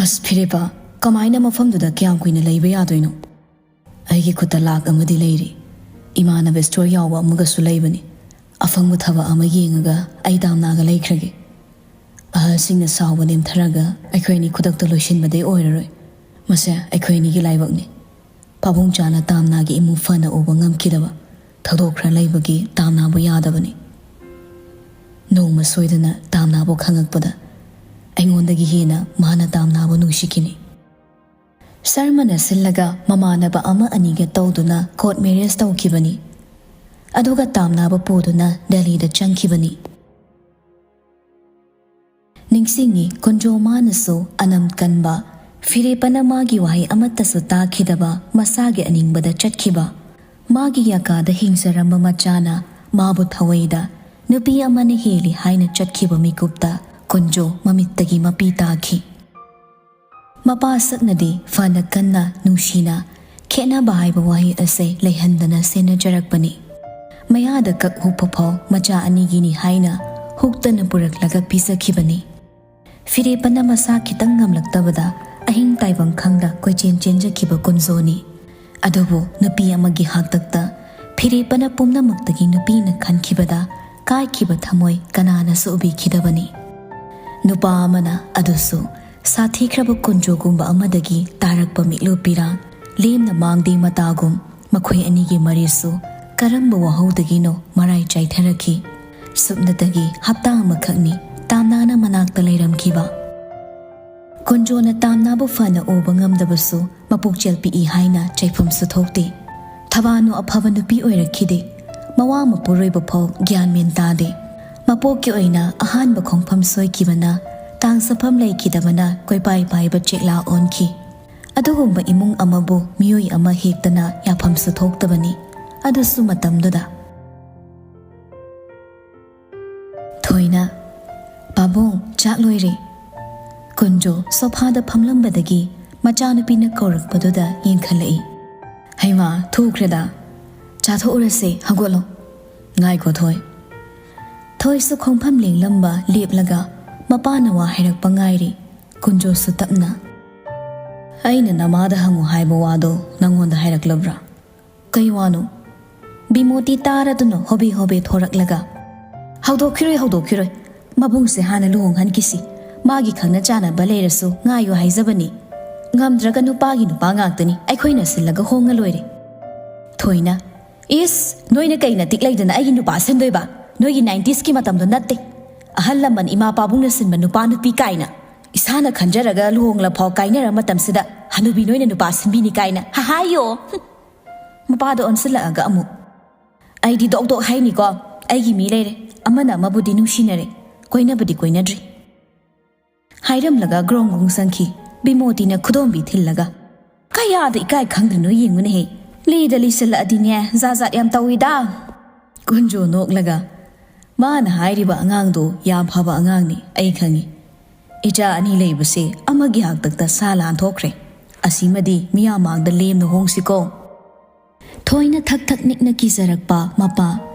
"ꯑꯁ ꯐꯤꯔꯦꯞꯄ, ꯀꯃꯥꯏꯅ ꯃꯐꯝꯗꯨꯗ ꯀꯌꯥꯝ ꯀꯨꯏꯅ ꯂꯩꯕ ꯌꯥꯗꯣꯏꯅꯣ? ꯑꯩꯒꯤ ꯈꯨꯠꯇ ꯂꯥꯛ ꯑꯃꯗꯤ ꯂꯩꯔꯤ꯫ ꯏꯃꯥꯟꯅꯕ ꯁ꯭ꯇꯣꯔ ꯌꯥꯎꯕ ꯑꯃꯒꯁꯨ ꯂꯩꯕꯅꯤ꯫ ꯑꯐꯪꯕ ꯊꯕꯛ ꯑꯃ ꯌꯦꯡꯉꯒ ꯑꯩ ꯇꯥꯝꯅꯥꯒ ꯂꯩꯈ꯭ꯔꯒꯦ꯫ ꯑꯍꯜꯁꯤꯡꯅ ꯁꯥꯎꯕ ꯅꯦꯝꯊꯔꯒ ꯑꯩꯈꯣꯏ ꯑꯅꯤ ꯈꯨꯗꯛꯇ ꯂꯣꯏꯁꯤꯟꯕꯗꯤ ꯑꯣꯏꯔꯔꯣꯏ꯫ ꯃꯁꯦ ꯑꯩꯈꯣꯏ ꯑꯅꯤꯒꯤ ꯂꯥꯏꯕꯛꯅꯤ꯫" ꯄꯥꯕꯨꯡꯆꯥꯅ ꯇꯥꯝꯅꯥꯒꯤ ꯏꯃꯨꯡ ꯐꯅ ꯎꯕ ꯉꯝꯈꯤꯗꯕ ꯊꯧꯗꯣꯛ ꯈꯔ ꯂꯩꯕꯒꯤ ꯇꯥꯝꯅꯥꯕꯨ ꯌꯥꯗꯕꯅꯤ꯫ ꯅꯣꯡꯃ ꯁꯣꯏꯗꯅ ꯇꯥꯝꯅꯥꯕꯨ ꯈꯪꯉꯛꯄꯗ ꯑꯩꯉꯣꯟꯗꯒꯤ ꯍꯦꯟꯅ ꯃꯥꯅ ꯇꯥꯝꯅꯥꯕꯨ ꯅꯨꯡꯁꯤꯈꯤꯅꯤ꯫ ꯁꯔꯃꯅ ꯁꯤꯜꯂꯒ ꯃꯃꯥꯟꯅꯕ ꯑꯃ ꯑꯅꯤꯒ ꯇꯧꯗꯨꯅ ꯀꯣꯔꯠ ꯃꯦꯔꯦꯖ ꯇꯧꯈꯤꯕꯅꯤ꯫ ꯑꯗꯨꯒ ꯇꯥꯝꯅꯥꯕ ꯄꯨꯗꯨꯅ ꯗꯦꯜꯂꯤꯗ ꯆꯪꯈꯤꯕꯅꯤ꯫ ꯅꯤꯡꯁꯤꯡꯉꯤ, ꯀꯨꯟꯖꯣ ꯃꯥꯅꯁꯨ ꯑꯅꯝ ꯀꯟꯕ, ꯐꯤꯔꯦꯞꯄꯅ ꯃꯥꯒꯤ ꯋꯥꯍꯩ ꯑꯃꯠꯇꯁꯨ ꯇꯥꯈꯤꯗꯕ, ꯃꯁꯥꯒꯤ ꯑꯅꯤꯡꯕꯗ ꯆꯠꯈꯤꯕ, ꯃꯥꯒꯤ ꯌꯥꯀꯥꯗ ꯍꯤꯡꯖꯔꯝꯕ ꯃꯆꯥꯅ ꯃꯥꯕꯨ ꯊꯋꯥꯏꯗ ꯅꯨꯄꯤ ꯑꯃꯅ ꯍꯦꯜꯂꯤ ꯍꯥꯏꯅ ꯆꯠꯈꯤꯕ ꯃꯤꯀꯨꯞꯇ ꯀꯨꯟꯖꯣ ꯃꯃꯤꯠꯇꯒꯤ ꯃꯄꯤ ꯇꯥꯈꯤ꯫ ꯃꯄꯥ ꯁꯛꯅꯗꯤ ꯐꯅ ꯀꯟꯅ ꯅꯨꯡꯁꯤꯅ ꯈꯦꯠꯅꯕ ꯍꯥꯏꯕ ꯋꯥꯍꯩ ꯑꯁꯦ ꯂꯩꯍꯟꯗꯅ ꯁꯦꯟꯅꯖꯔꯛꯄꯅꯤ꯫ ꯃꯌꯥꯗ ꯀꯛ ꯍꯨꯛꯄ ꯐꯥꯎ ꯃꯆꯥ ꯑꯅꯤꯒꯤꯅꯤ ꯍꯥꯏꯅ ꯍꯨꯛꯇꯅ ꯄꯨꯔꯛꯂꯒ ꯄꯤꯖꯈꯤꯕꯅꯤ꯫ ꯐꯤꯔꯦꯞꯄꯅ ꯃꯁꯥ ꯈꯤꯇꯪ ꯉꯝꯂꯛꯇꯕꯗ ꯑꯍꯤꯡ ꯇꯥꯏꯕꯪ ꯈꯪꯗ ꯀꯣꯏꯆꯦꯟ ꯆꯦꯟꯖꯈꯤꯕ ꯀꯨꯟꯖꯣꯅꯤ꯫ ꯑꯗꯨꯕꯨ ꯅꯨꯄꯤ ꯑꯃꯒꯤ ꯍꯥꯛꯇꯛꯇ ꯐꯤꯔꯦꯞꯄꯅ ꯄꯨꯝꯅꯃꯛꯇꯒꯤ ꯅꯨꯄꯤꯅ ꯈꯟꯈꯤꯕꯗ ꯀꯥꯏꯈꯤꯕ ꯊꯃꯣꯏ ꯀꯅꯥꯅꯁꯨ ꯎꯕꯤꯈꯤꯗꯕꯅꯤ꯫ ꯅꯨꯄꯥ ꯑꯃꯅ, ꯑꯗꯨꯁꯨ ꯁꯥꯊꯤꯈ꯭ꯔꯕ ꯀꯨꯟꯖꯣꯒꯨꯝꯕ ꯑꯃꯗꯒꯤ ꯇꯥꯔꯛꯄ ꯃꯤꯠꯂꯨ ꯄꯤꯔꯥꯡ, ꯂꯦꯝꯅ ꯃꯥꯡꯗꯦ ꯃꯇꯥꯒꯨꯝ, ꯃꯈꯣꯏ ꯑꯅꯤꯒꯤ ꯃꯔꯤꯁꯨ ꯀꯔꯝꯕ ꯋꯥꯍꯧꯗꯒꯤꯅꯣ ꯃꯔꯥꯏ ꯆꯥꯏꯊꯔꯛꯈꯤ꯫ ꯁꯨꯞꯅꯇꯒꯤ ꯍꯞꯇꯥ ꯑꯃꯈꯛꯅꯤ ꯇꯥꯝꯅꯥꯅ ꯃꯅꯥꯛꯇ ꯂꯩꯔꯝꯈꯤꯕ꯫ ꯀꯨꯟꯖꯣꯅ ꯇꯥꯝꯅꯥꯕꯨ ꯐꯅ ꯎꯕ ꯉꯝꯗꯕꯁꯨ ꯃꯄꯨꯛꯆꯦꯜ ꯄꯤꯛꯏ ꯍꯥꯏꯅ ꯆꯩꯐꯝꯁꯨ ꯊꯣꯛꯇꯦ꯫ ꯊꯕꯥꯅꯨ ꯑꯐꯕ ꯅꯨꯄꯤ ꯑꯣꯏꯔꯛꯈꯤꯗꯦ꯫ ꯃꯋꯥ ꯃꯄꯨꯔꯣꯏꯕ ꯐꯥꯎ ꯒ꯭ꯌꯥꯟ ꯃꯦꯟ ꯇꯥꯗꯦ꯫ ꯃꯄꯣꯛꯀꯤ ꯑꯣꯏꯅ ꯑꯍꯥꯟꯕ ꯈꯣꯡꯐꯝ ꯁꯣꯏꯈꯤꯕꯅ, ꯇꯥꯡ ꯆꯠꯐꯝ ꯂꯩꯈꯤꯗꯕꯅ ꯀꯣꯏꯄꯥꯏ ꯄꯥꯏꯕ ꯆꯦꯛꯂꯥ ꯑꯣꯟꯈꯤ꯫ ꯑꯗꯨꯒꯨꯝꯕ ꯏꯃꯨꯡ ꯑꯃꯕꯨ ꯃꯤꯑꯣꯏ ꯑꯃ ꯍꯦꯛꯇꯅ ꯌꯥꯐꯝꯁꯨ ꯊꯣꯛꯇꯕꯅꯤ꯫ ꯑꯗꯨꯁꯨ ꯃꯇꯝꯗꯨꯗ꯫ ꯊꯣꯏꯅ, "ꯄꯥꯕꯨꯡ, ꯆꯥꯛ ꯂꯣꯏꯔꯦ꯫" ꯀꯨꯟꯖꯣ ꯁꯣꯐꯥꯗ ꯐꯝꯂꯝꯕꯗꯒꯤ ꯃꯆꯥꯅꯨꯄꯤꯅ ꯀꯧꯔꯛꯄꯗꯨꯗ ꯌꯦꯡꯈꯠꯂꯛꯏ꯫ "ꯍꯩꯃꯥ, ꯊꯣꯛꯈ꯭ꯔꯦꯗ꯫ ꯆꯥꯊꯣꯛꯎꯔꯁꯦ, ꯍꯧꯒꯠꯂꯣ꯫" "ꯉꯥꯏꯈꯣ, ꯊꯣꯏ꯫" ꯊꯣꯏꯁꯨ ꯈꯣꯡꯐꯝ ꯂꯦꯡꯂꯝꯕ ꯂꯦꯞꯂꯒ ꯃꯄꯥꯅ ꯋꯥ ꯍꯥꯏꯔꯛꯄ ꯉꯥꯏꯔꯤ꯫ ꯀꯨꯟꯖꯣꯁꯨ ꯇꯞꯅ, "ꯑꯩꯅ ꯅꯃꯥꯗ ꯍꯪꯉꯨ ꯍꯥꯏꯕ ꯋꯥꯗꯣ ꯅꯪꯉꯣꯟꯗ ꯍꯥꯏꯔꯛꯂꯕ꯭ꯔꯥ?" "ꯀꯩ ꯋꯥꯅꯣ?" ꯕꯤꯃꯣꯇꯤ ꯇꯥꯔꯗꯨꯅ ꯍꯣꯕꯦ ꯍꯣꯕꯦ ꯊꯣꯔꯛꯂꯒ, "ꯍꯧꯗꯣꯛꯈꯤꯔꯣꯏ, ꯍꯧꯗꯣꯛꯈꯤꯔꯣꯏ꯫ ꯃꯕꯨꯡꯁꯦ ꯍꯥꯟꯅ ꯂꯨꯍꯣꯡꯍꯟꯈꯤꯁꯤ꯫ ꯃꯥꯒꯤ ꯈꯪꯅ ꯆꯥꯅꯕ ꯂꯩꯔꯁꯨ ꯉꯥꯏꯌꯨ ꯍꯥꯏꯖꯕꯅꯤ꯫ ꯉꯝꯗ꯭ꯔꯒ ꯅꯨꯄꯥꯒꯤ ꯅꯨꯄꯥ ꯉꯥꯛꯇꯅꯤ, ꯑꯩꯈꯣꯏꯅ ꯁꯤꯜꯂꯒ ꯍꯣꯡꯉ ꯂꯣꯏꯔꯦ꯫" ꯊꯣꯏꯅ, "ꯏꯁ, ꯅꯣꯏꯅ ꯀꯩ ꯅꯇꯤꯛ ꯂꯩꯗꯅ ꯑꯩꯒꯤ ꯅꯨꯄꯥ ꯁꯤꯟꯗꯣꯏꯕ? ꯅꯣꯏꯒꯤ ꯅꯥꯏꯟꯇꯤꯁꯀꯤ ꯃꯇꯝꯗꯣ ꯅꯠꯇꯦ꯫ ꯑꯍꯜ ꯂꯃꯟ ꯏꯃꯥ ꯄꯥꯕꯨꯡꯅ ꯁꯤꯟꯕ ꯅꯨꯄꯥ ꯅꯨꯄꯤ ꯀꯥꯏꯅ꯫ ꯏꯁꯥꯅ ꯈꯟꯖꯔꯒ ꯂꯨꯍꯣꯡꯂ ꯐꯥꯎ ꯀꯥꯏꯅꯔ ꯃꯇꯝꯁꯤꯗ ꯍꯅꯨꯕꯤ ꯅꯣꯏꯅ ꯅꯨꯄꯥ ꯁꯤꯟꯕꯤꯅꯤ ꯀꯥꯏꯅ꯫ ꯍꯥ, ꯍꯥꯏꯌꯣ꯫" ꯍꯨꯝ꯫ ꯃꯄꯥꯗ ꯑꯣꯟꯁꯤꯜꯂꯛꯑꯒ ꯑꯃꯨꯛ, "ꯑꯩꯗꯤ ꯗꯣꯛ ꯗꯣꯛ ꯍꯥꯏꯅꯤꯀꯣ꯫ ꯑꯩꯒꯤ ꯃꯤ ꯂꯩꯔꯦ꯫ ꯑꯃꯅ ꯑꯃꯕꯨꯗꯤ ꯅꯨꯡꯁꯤꯅꯔꯦ꯫ ꯀꯣꯏꯅꯕꯗꯤ ꯀꯣꯏꯅꯗ꯭ꯔꯤ꯫" ꯍꯥꯏꯔꯝꯂꯒ ꯒ꯭ꯔꯣꯡ ꯒ꯭ꯔꯣꯡ ꯆꯪꯈꯤ꯫ ꯕꯤꯃꯣꯇꯤꯅ ꯈꯨꯗꯣꯝꯕꯤ ꯊꯤꯜꯂꯒ, "ꯀꯌꯥꯗ ꯏꯀꯥꯏ ꯈꯪꯗ꯭ꯔꯤꯅꯣ ꯌꯦꯡꯉꯨꯅꯦꯍꯦ꯫ ꯂꯤꯗ ꯂꯤꯁꯜꯂꯛꯑꯗꯤꯅꯦ, ꯖꯥꯠ ꯖꯥꯠ ꯌꯥꯝ ꯇꯧꯏꯗ꯫" ꯀꯨꯟꯖꯣ ꯅꯣꯛꯂꯒ, ꯃꯥꯅ ꯍꯥꯏꯔꯤꯕ ꯑꯉꯥꯡꯗꯨ ꯌꯥꯝ ꯐꯕ ꯑꯉꯥꯡꯅꯤ, ꯑꯩ ꯈꯪꯏ꯫ ꯏꯆꯥ ꯑꯅꯤ ꯂꯩꯕꯁꯦ ꯑꯃꯒꯤ ꯍꯥꯛꯇꯛꯇ ꯁꯥ ꯂꯥꯟꯊꯣꯛꯈ꯭ꯔꯦ꯫ ꯑꯁꯤꯃꯗꯤ ꯃꯤꯌꯥꯝ ꯃꯥꯡꯗ ꯂꯦꯝꯅ ꯍꯣꯡꯁꯤꯀꯣ꯫ ꯊꯣꯏꯅ ꯊꯛ ꯊꯛ ꯅꯤꯛꯅ ꯀꯤꯖꯔꯛꯄ ꯃꯄꯥ꯫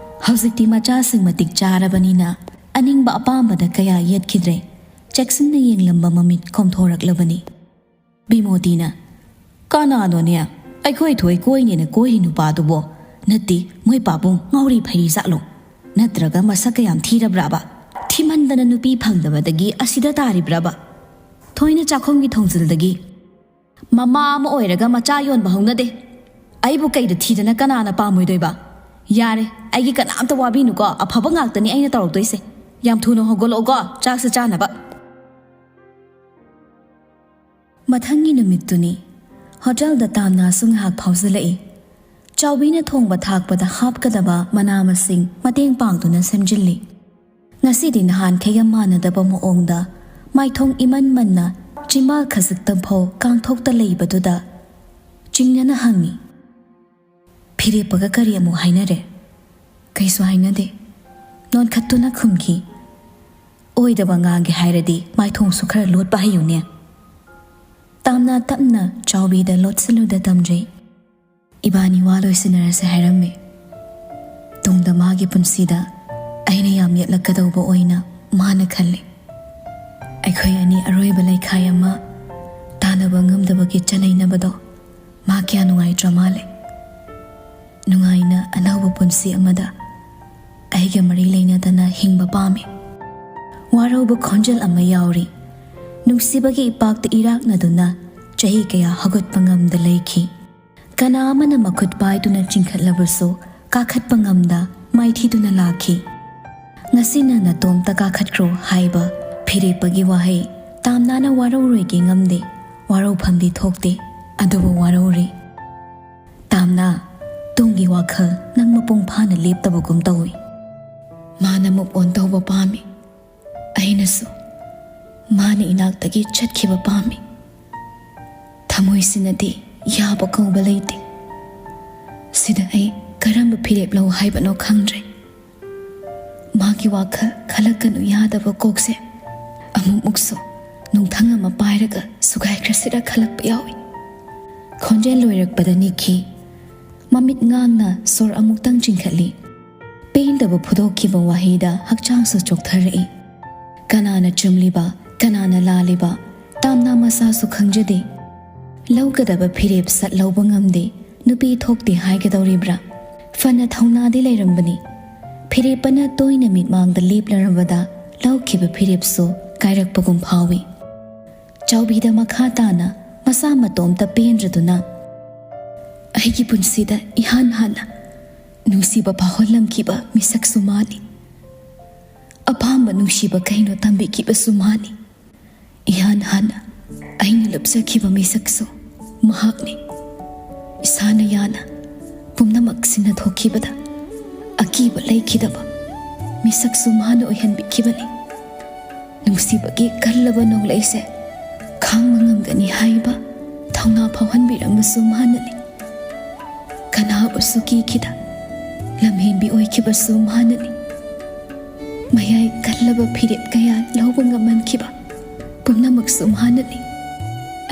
ꯍꯧꯖꯤꯛꯇꯤ ꯃꯆꯥꯁꯤꯡ ꯃꯇꯤꯛ ꯆꯥꯔꯕꯅꯤꯅ ꯑꯅꯤꯡꯕ ꯑꯄꯥꯝꯕꯗ ꯀꯌꯥ ꯌꯦꯠꯈꯤꯗ꯭ꯔꯦ꯫ ꯆꯦꯛꯁꯤꯟꯅ ꯌꯦꯡꯂꯝꯕ ꯃꯃꯤꯠ ꯈꯣꯝꯊꯣꯔꯛꯂꯕꯅꯤ꯫ ꯕꯤꯃꯣꯇꯤꯅ, "ꯀꯅꯥꯅꯣꯅꯦ? ꯑꯩꯈꯣꯏ ꯊꯣꯏ ꯀꯣꯏꯅꯦꯅ ꯀꯣꯏꯔꯤ ꯅꯨꯄꯥꯗꯨꯕꯣ? ꯅꯠꯇꯦ, ꯃꯣꯏ ꯄꯥꯕꯨꯡ ꯉꯥꯎꯔꯤ ꯐꯩꯔꯤ ꯖꯥꯠꯂꯣ? ꯅꯠꯇ꯭ꯔꯒ ꯃꯁꯛ ꯀꯌꯥꯝ ꯊꯤꯔꯕ꯭ꯔꯥꯕ? ꯊꯤꯃꯟꯗꯅ ꯅꯨꯄꯤ ꯐꯪꯗꯕꯗꯒꯤ ꯑꯁꯤꯗ ꯇꯥꯔꯤꯕ꯭ꯔꯥꯕ?" ꯊꯣꯏꯅ ꯆꯥꯛꯈꯨꯝꯒꯤ ꯊꯣꯡꯖꯤꯜꯗꯒꯤ, "ꯃꯃꯥ ꯑꯃ ꯑꯣꯏꯔꯒ ꯃꯆꯥ ꯌꯣꯟꯕ ꯍꯧꯅꯗꯦ꯫ ꯑꯩꯕꯨ ꯀꯩꯗ ꯊꯤꯗꯅ ꯀꯅꯥꯅ ꯄꯥꯝꯃꯣꯏꯗꯣꯏꯕ? ꯌꯥꯔꯦ, ꯑꯩꯒꯤ ꯀꯅꯥꯝꯇ ꯋꯥꯕꯤꯅꯨꯀꯣ, ꯑꯐꯕ ꯉꯥꯛꯇꯅꯤ ꯑꯩꯅ ꯇꯧꯔꯛꯇꯣꯏꯁꯦ꯫ ꯌꯥꯝ ꯊꯨꯅ ꯍꯧꯒꯠꯂꯛꯑꯣꯀꯣ, ꯆꯥꯛꯁꯦ ꯆꯥꯅꯕ꯫" ꯃꯊꯪꯒꯤ ꯅꯨꯃꯤꯠꯇꯨꯅꯤ꯫ ꯍꯣꯇꯦꯜꯗ ꯇꯥꯝꯅꯥꯁꯨ ꯉꯥꯏꯍꯥꯛ ꯐꯥꯎꯖꯤꯜꯂꯛꯏ꯫ ꯆꯥꯎꯕꯤꯅ ꯊꯣꯡꯕ ꯊꯥꯛꯄꯗ ꯍꯥꯞꯀꯗꯕ ꯃꯅꯥ ꯃꯁꯤꯡ ꯃꯇꯦꯡ ꯄꯥꯡꯗꯨꯅ ꯁꯦꯝꯖꯤꯜꯂꯤ꯫ ꯉꯁꯤꯗꯤ ꯅꯍꯥꯟꯈꯩꯒ ꯃꯥꯟꯅꯗꯕ ꯃꯑꯣꯡꯗ ꯃꯥꯏꯊꯣꯡ ꯏꯃꯟ ꯃꯟꯅ ꯆꯤꯝꯕꯥꯜ ꯈꯖꯤꯛꯇꯪꯐꯥꯎ ꯀꯥꯡꯊꯣꯛꯇ ꯂꯩꯕꯗꯨꯗ ꯆꯤꯡꯅꯅ ꯍꯪꯉꯤ, "ꯐꯤꯔꯦꯞꯄꯒ ꯀꯔꯤ ꯑꯃꯨꯛ ꯍꯥꯏꯅꯔꯦ?" "ꯀꯩꯁꯨ ꯍꯥꯏꯅꯗꯦ," ꯅꯣꯟꯈꯠꯇꯨꯅ ꯈꯨꯝꯈꯤ꯫ "ꯑꯣꯏꯗꯕ ꯉꯥꯡꯒꯦ ꯍꯥꯏꯔꯗꯤ ꯃꯥꯏꯊꯣꯡꯁꯨ ꯈꯔ ꯂꯣꯠꯄ ꯍꯩꯌꯨꯅꯦ꯫" ꯇꯥꯝꯅ ꯇꯞꯅ ꯆꯥꯎꯕꯤꯗ ꯂꯣꯠꯁꯤꯜꯂꯨꯗ ꯇꯝꯖꯩ꯫ "ꯏꯕꯥꯅꯤ ꯋꯥ ꯂꯣꯏꯁꯤꯟꯅꯔꯁꯦ ꯍꯥꯏꯔꯝꯃꯦ꯫ ꯇꯨꯡꯗ ꯃꯥꯒꯤ ꯄꯨꯟꯁꯤꯗ ꯑꯩꯅ ꯌꯥꯝ ꯌꯦꯠꯂꯛꯀꯗꯧꯕ ꯑꯣꯏꯅ ꯃꯥꯅ ꯈꯜꯂꯤ꯫ ꯑꯩꯈꯣꯏ ꯑꯅꯤ ꯑꯔꯣꯏꯕ ꯂꯩꯈꯥꯏ ꯑꯃ ꯇꯥꯟꯅꯕ ꯉꯝꯗꯕꯒꯤ ꯆꯅꯩꯅꯕꯗꯣ ꯃꯥ ꯀꯌꯥ ꯅꯨꯡꯉꯥꯏꯇ꯭ꯔ ꯃꯥꯜꯂꯦ꯫ ꯅꯨꯡꯉꯥꯏꯅ ꯑꯅꯧꯕ ꯄꯨꯟꯁꯤ ꯑꯃꯗ ꯑꯩꯒ ꯃꯔꯤ ꯂꯩꯅꯗꯅ ꯍꯤꯡꯕ ꯄꯥꯝꯃꯤ꯫" ꯋꯥꯔꯧꯕ ꯈꯣꯟꯖꯦꯜ ꯑꯃ ꯌꯥꯎꯔꯤ꯫ ꯅꯨꯡꯁꯤꯕꯒꯤ ꯏꯄꯥꯛꯇ ꯏꯔꯥꯛꯅꯗꯨꯅ ꯆꯍꯤ ꯀꯌꯥ ꯍꯧꯒꯠꯄ ꯉꯝꯗ ꯂꯩꯈꯤ꯫ ꯀꯅꯥ ꯑꯃꯅ ꯃꯈꯨꯠ ꯄꯥꯏꯗꯨꯅ ꯆꯤꯡꯈꯠꯂꯕꯁꯨ ꯀꯥꯈꯠꯄ ꯉꯝꯗ ꯃꯥꯏꯊꯤꯗꯨꯅ ꯂꯥꯛꯈꯤ꯫ "ꯉꯁꯤꯅ ꯅꯇꯣꯝꯇ ꯀꯥꯈꯠꯈ꯭ꯔꯣ" ꯍꯥꯏꯕ ꯐꯤꯔꯦꯞꯄꯒꯤ ꯋꯥꯍꯩ ꯇꯥꯝꯅꯥꯅ ꯋꯥꯔꯧꯔꯣꯏꯒꯦ ꯉꯝꯗꯦ꯫ ꯋꯥꯔꯧꯐꯝꯗꯤ ꯊꯣꯛꯇꯦ, ꯑꯗꯨꯕꯨ ꯋꯥꯔꯧꯔꯤ꯫ "ꯇꯥꯝꯅꯥ, ꯇꯨꯡꯒꯤ ꯋꯥꯈꯜ ꯅꯪ ꯃꯄꯨꯡ ꯐꯥꯅ ꯂꯦꯞꯇꯕꯒꯨꯝ ꯇꯧꯏ꯫ ꯃꯥꯅ move on ꯇꯧꯕ ꯄꯥꯝꯃꯤ꯫ ꯑꯩꯅꯁꯨ ꯃꯥꯅ ꯏꯅꯥꯛꯇꯒꯤ ꯆꯠꯈꯤꯕ ꯄꯥꯝꯃꯤ꯫ ꯊꯃꯣꯏꯁꯤꯅꯗꯤ ꯌꯥꯕ ꯀꯧꯕ ꯂꯩꯇꯦ꯫ ꯁꯤꯗ ꯑꯩ ꯀꯔꯝꯕ ꯐꯤꯔꯦꯞ ꯂꯧ ꯍꯥꯏꯕꯅꯣ ꯈꯪꯗ꯭ꯔꯦ꯫" ꯃꯥꯒꯤ ꯋꯥꯈꯜ ꯈꯜꯂꯛꯀꯅꯨ ꯌꯥꯗꯕ ꯀꯣꯛꯁꯦ ꯑꯃꯨꯛꯃꯨꯛꯁꯨ ꯅꯨꯡꯊꯪ ꯑꯃ ꯄꯥꯏꯔꯒ ꯁꯨꯒꯥꯏꯈ꯭ꯔꯁꯤꯔ ꯈꯜꯂꯛꯄ ꯌꯥꯎꯏ꯫ ꯈꯣꯟꯖꯦꯜ ꯂꯣꯏꯔꯛꯄꯗ ꯅꯤꯛꯈꯤ꯫ ꯃꯃꯤꯠ ꯉꯥꯡꯅ ꯁꯣꯔ ꯑꯃꯨꯛꯇꯪ ꯆꯤꯡꯈꯠꯂꯤ꯫ ꯄꯦꯟꯗꯕ ꯐꯨꯗꯣꯛꯈꯤꯕ ꯋꯥꯍꯩꯗ ꯍꯛꯆꯥꯡꯁꯨ ꯆꯣꯛꯊꯔꯛꯏ꯫ ꯀꯅꯥꯅ ꯆꯨꯝꯂꯤꯕ, ꯀꯅꯥꯅ ꯂꯥꯜꯂꯤꯕ, ꯇꯥꯝꯅ ꯃꯁꯥꯁꯨ ꯈꯪꯖꯗꯦ꯫ ꯂꯧꯒꯗꯕ ꯐꯤꯔꯦꯞ ꯁꯠ ꯂꯧꯕ ꯉꯝꯗꯦ꯫ ꯅꯨꯄꯤ ꯊꯣꯛꯇꯦ ꯍꯥꯏꯒꯗꯧꯔꯤꯕ꯭ꯔꯥ? ꯐꯅ ꯊꯧꯅꯥꯗꯤ ꯂꯩꯔꯝꯕꯅꯤ꯫ ꯐꯤꯔꯦꯞ ꯑꯅ ꯇꯣꯏꯅ ꯃꯤꯠꯃꯥꯡꯗ ꯂꯦꯞꯂꯔꯕꯗ ꯂꯧꯈꯤꯕ ꯐꯤꯔꯦꯞꯁꯨ ꯀꯥꯏꯔꯛꯄꯒꯨꯝ ꯐꯥꯎꯏ꯫ ꯆꯥꯎꯕꯤꯗ ꯃꯈꯥ ꯇꯥꯅ ꯃꯁꯥ ꯃꯇꯣꯝꯇ ꯄꯦꯟꯗ꯭ꯔꯗꯨꯅ, "ꯑꯩꯒꯤ ꯄꯨꯟꯁꯤꯗ ꯏꯍꯥꯟ ꯍꯥꯟꯅ ꯅꯨꯡꯁꯤꯕ ꯐꯥꯎꯍꯜꯂꯝꯈꯤꯕ ꯃꯤꯁꯛꯁꯨ ꯃꯥꯅꯤ꯫ ꯑꯄꯥꯝꯕ ꯅꯨꯡꯁꯤꯕ ꯀꯩꯅꯣ ꯇꯝꯕꯤꯈꯤꯕꯁꯨ ꯃꯥꯅꯤ꯫ ꯏꯍꯥꯟ ꯍꯥꯟꯅ ꯑꯩꯅ ꯂꯨꯞꯆꯈꯤꯕ ꯃꯤꯁꯛꯁꯨ ꯃꯍꯥꯛꯅꯤ꯫ ꯏꯁꯥꯅ ꯌꯥꯅ ꯄꯨꯝꯅꯃꯛ ꯁꯤꯟꯅꯊꯣꯛꯈꯤꯕꯗ ꯑꯀꯤꯕ ꯂꯩꯈꯤꯗꯕ ꯃꯤꯁꯛꯁꯨ ꯃꯥꯅ ꯑꯣꯏꯍꯟꯕꯤꯈꯤꯕꯅꯤ꯫ ꯅꯨꯡꯁꯤꯕꯒꯤ ꯀꯜꯂꯕ ꯅꯣꯡꯂꯩꯁꯦ ꯈꯥꯡꯕ ꯉꯝꯒꯅꯤ ꯍꯥꯏꯕ ꯊꯧꯅꯥ ꯐꯥꯎꯍꯟꯕꯤꯔꯝꯕꯁꯨ ꯃꯥꯅꯅꯤ꯫ ꯀꯅꯥꯕꯨꯁꯨ ꯀꯤꯈꯤꯗ ꯂꯝꯍꯦꯟꯕꯤ ꯑꯣꯏꯈꯤꯕꯁꯨ ꯃꯥꯅꯅꯤ꯫ ꯃꯌꯥꯏ ꯀꯜꯂꯕ ꯐꯤꯔꯦꯞ ꯀꯌꯥ ꯂꯧꯕ ꯉꯝꯍꯟꯈꯤꯕ ꯄꯨꯝꯅꯃꯛꯁꯨ ꯃꯥꯅꯅꯤ꯫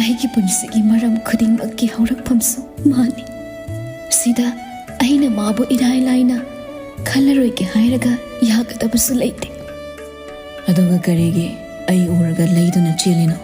ꯑꯩꯒꯤ ꯄꯨꯟꯁꯤꯒꯤ ꯃꯔꯝ ꯈꯨꯗꯤꯡꯃꯛꯀꯤ ꯍꯧꯔꯛꯐꯝꯁꯨ ꯃꯥꯅꯤ꯫ ꯁꯤꯗ ꯑꯩꯅ ꯃꯥꯕꯨ ꯏꯔꯥꯏ ꯂꯥꯏꯅ ꯈꯜꯂꯔꯣꯏꯒꯦ ꯍꯥꯏꯔꯒ ꯌꯥꯒꯗꯕꯁꯨ ꯂꯩꯇꯦ꯫" "ꯑꯗꯨꯒ ꯀꯔꯤꯒꯤ ꯑꯩ ꯎꯔꯒ ꯂꯩꯗꯨꯅ ꯆꯦꯜꯂꯤꯅꯣ?"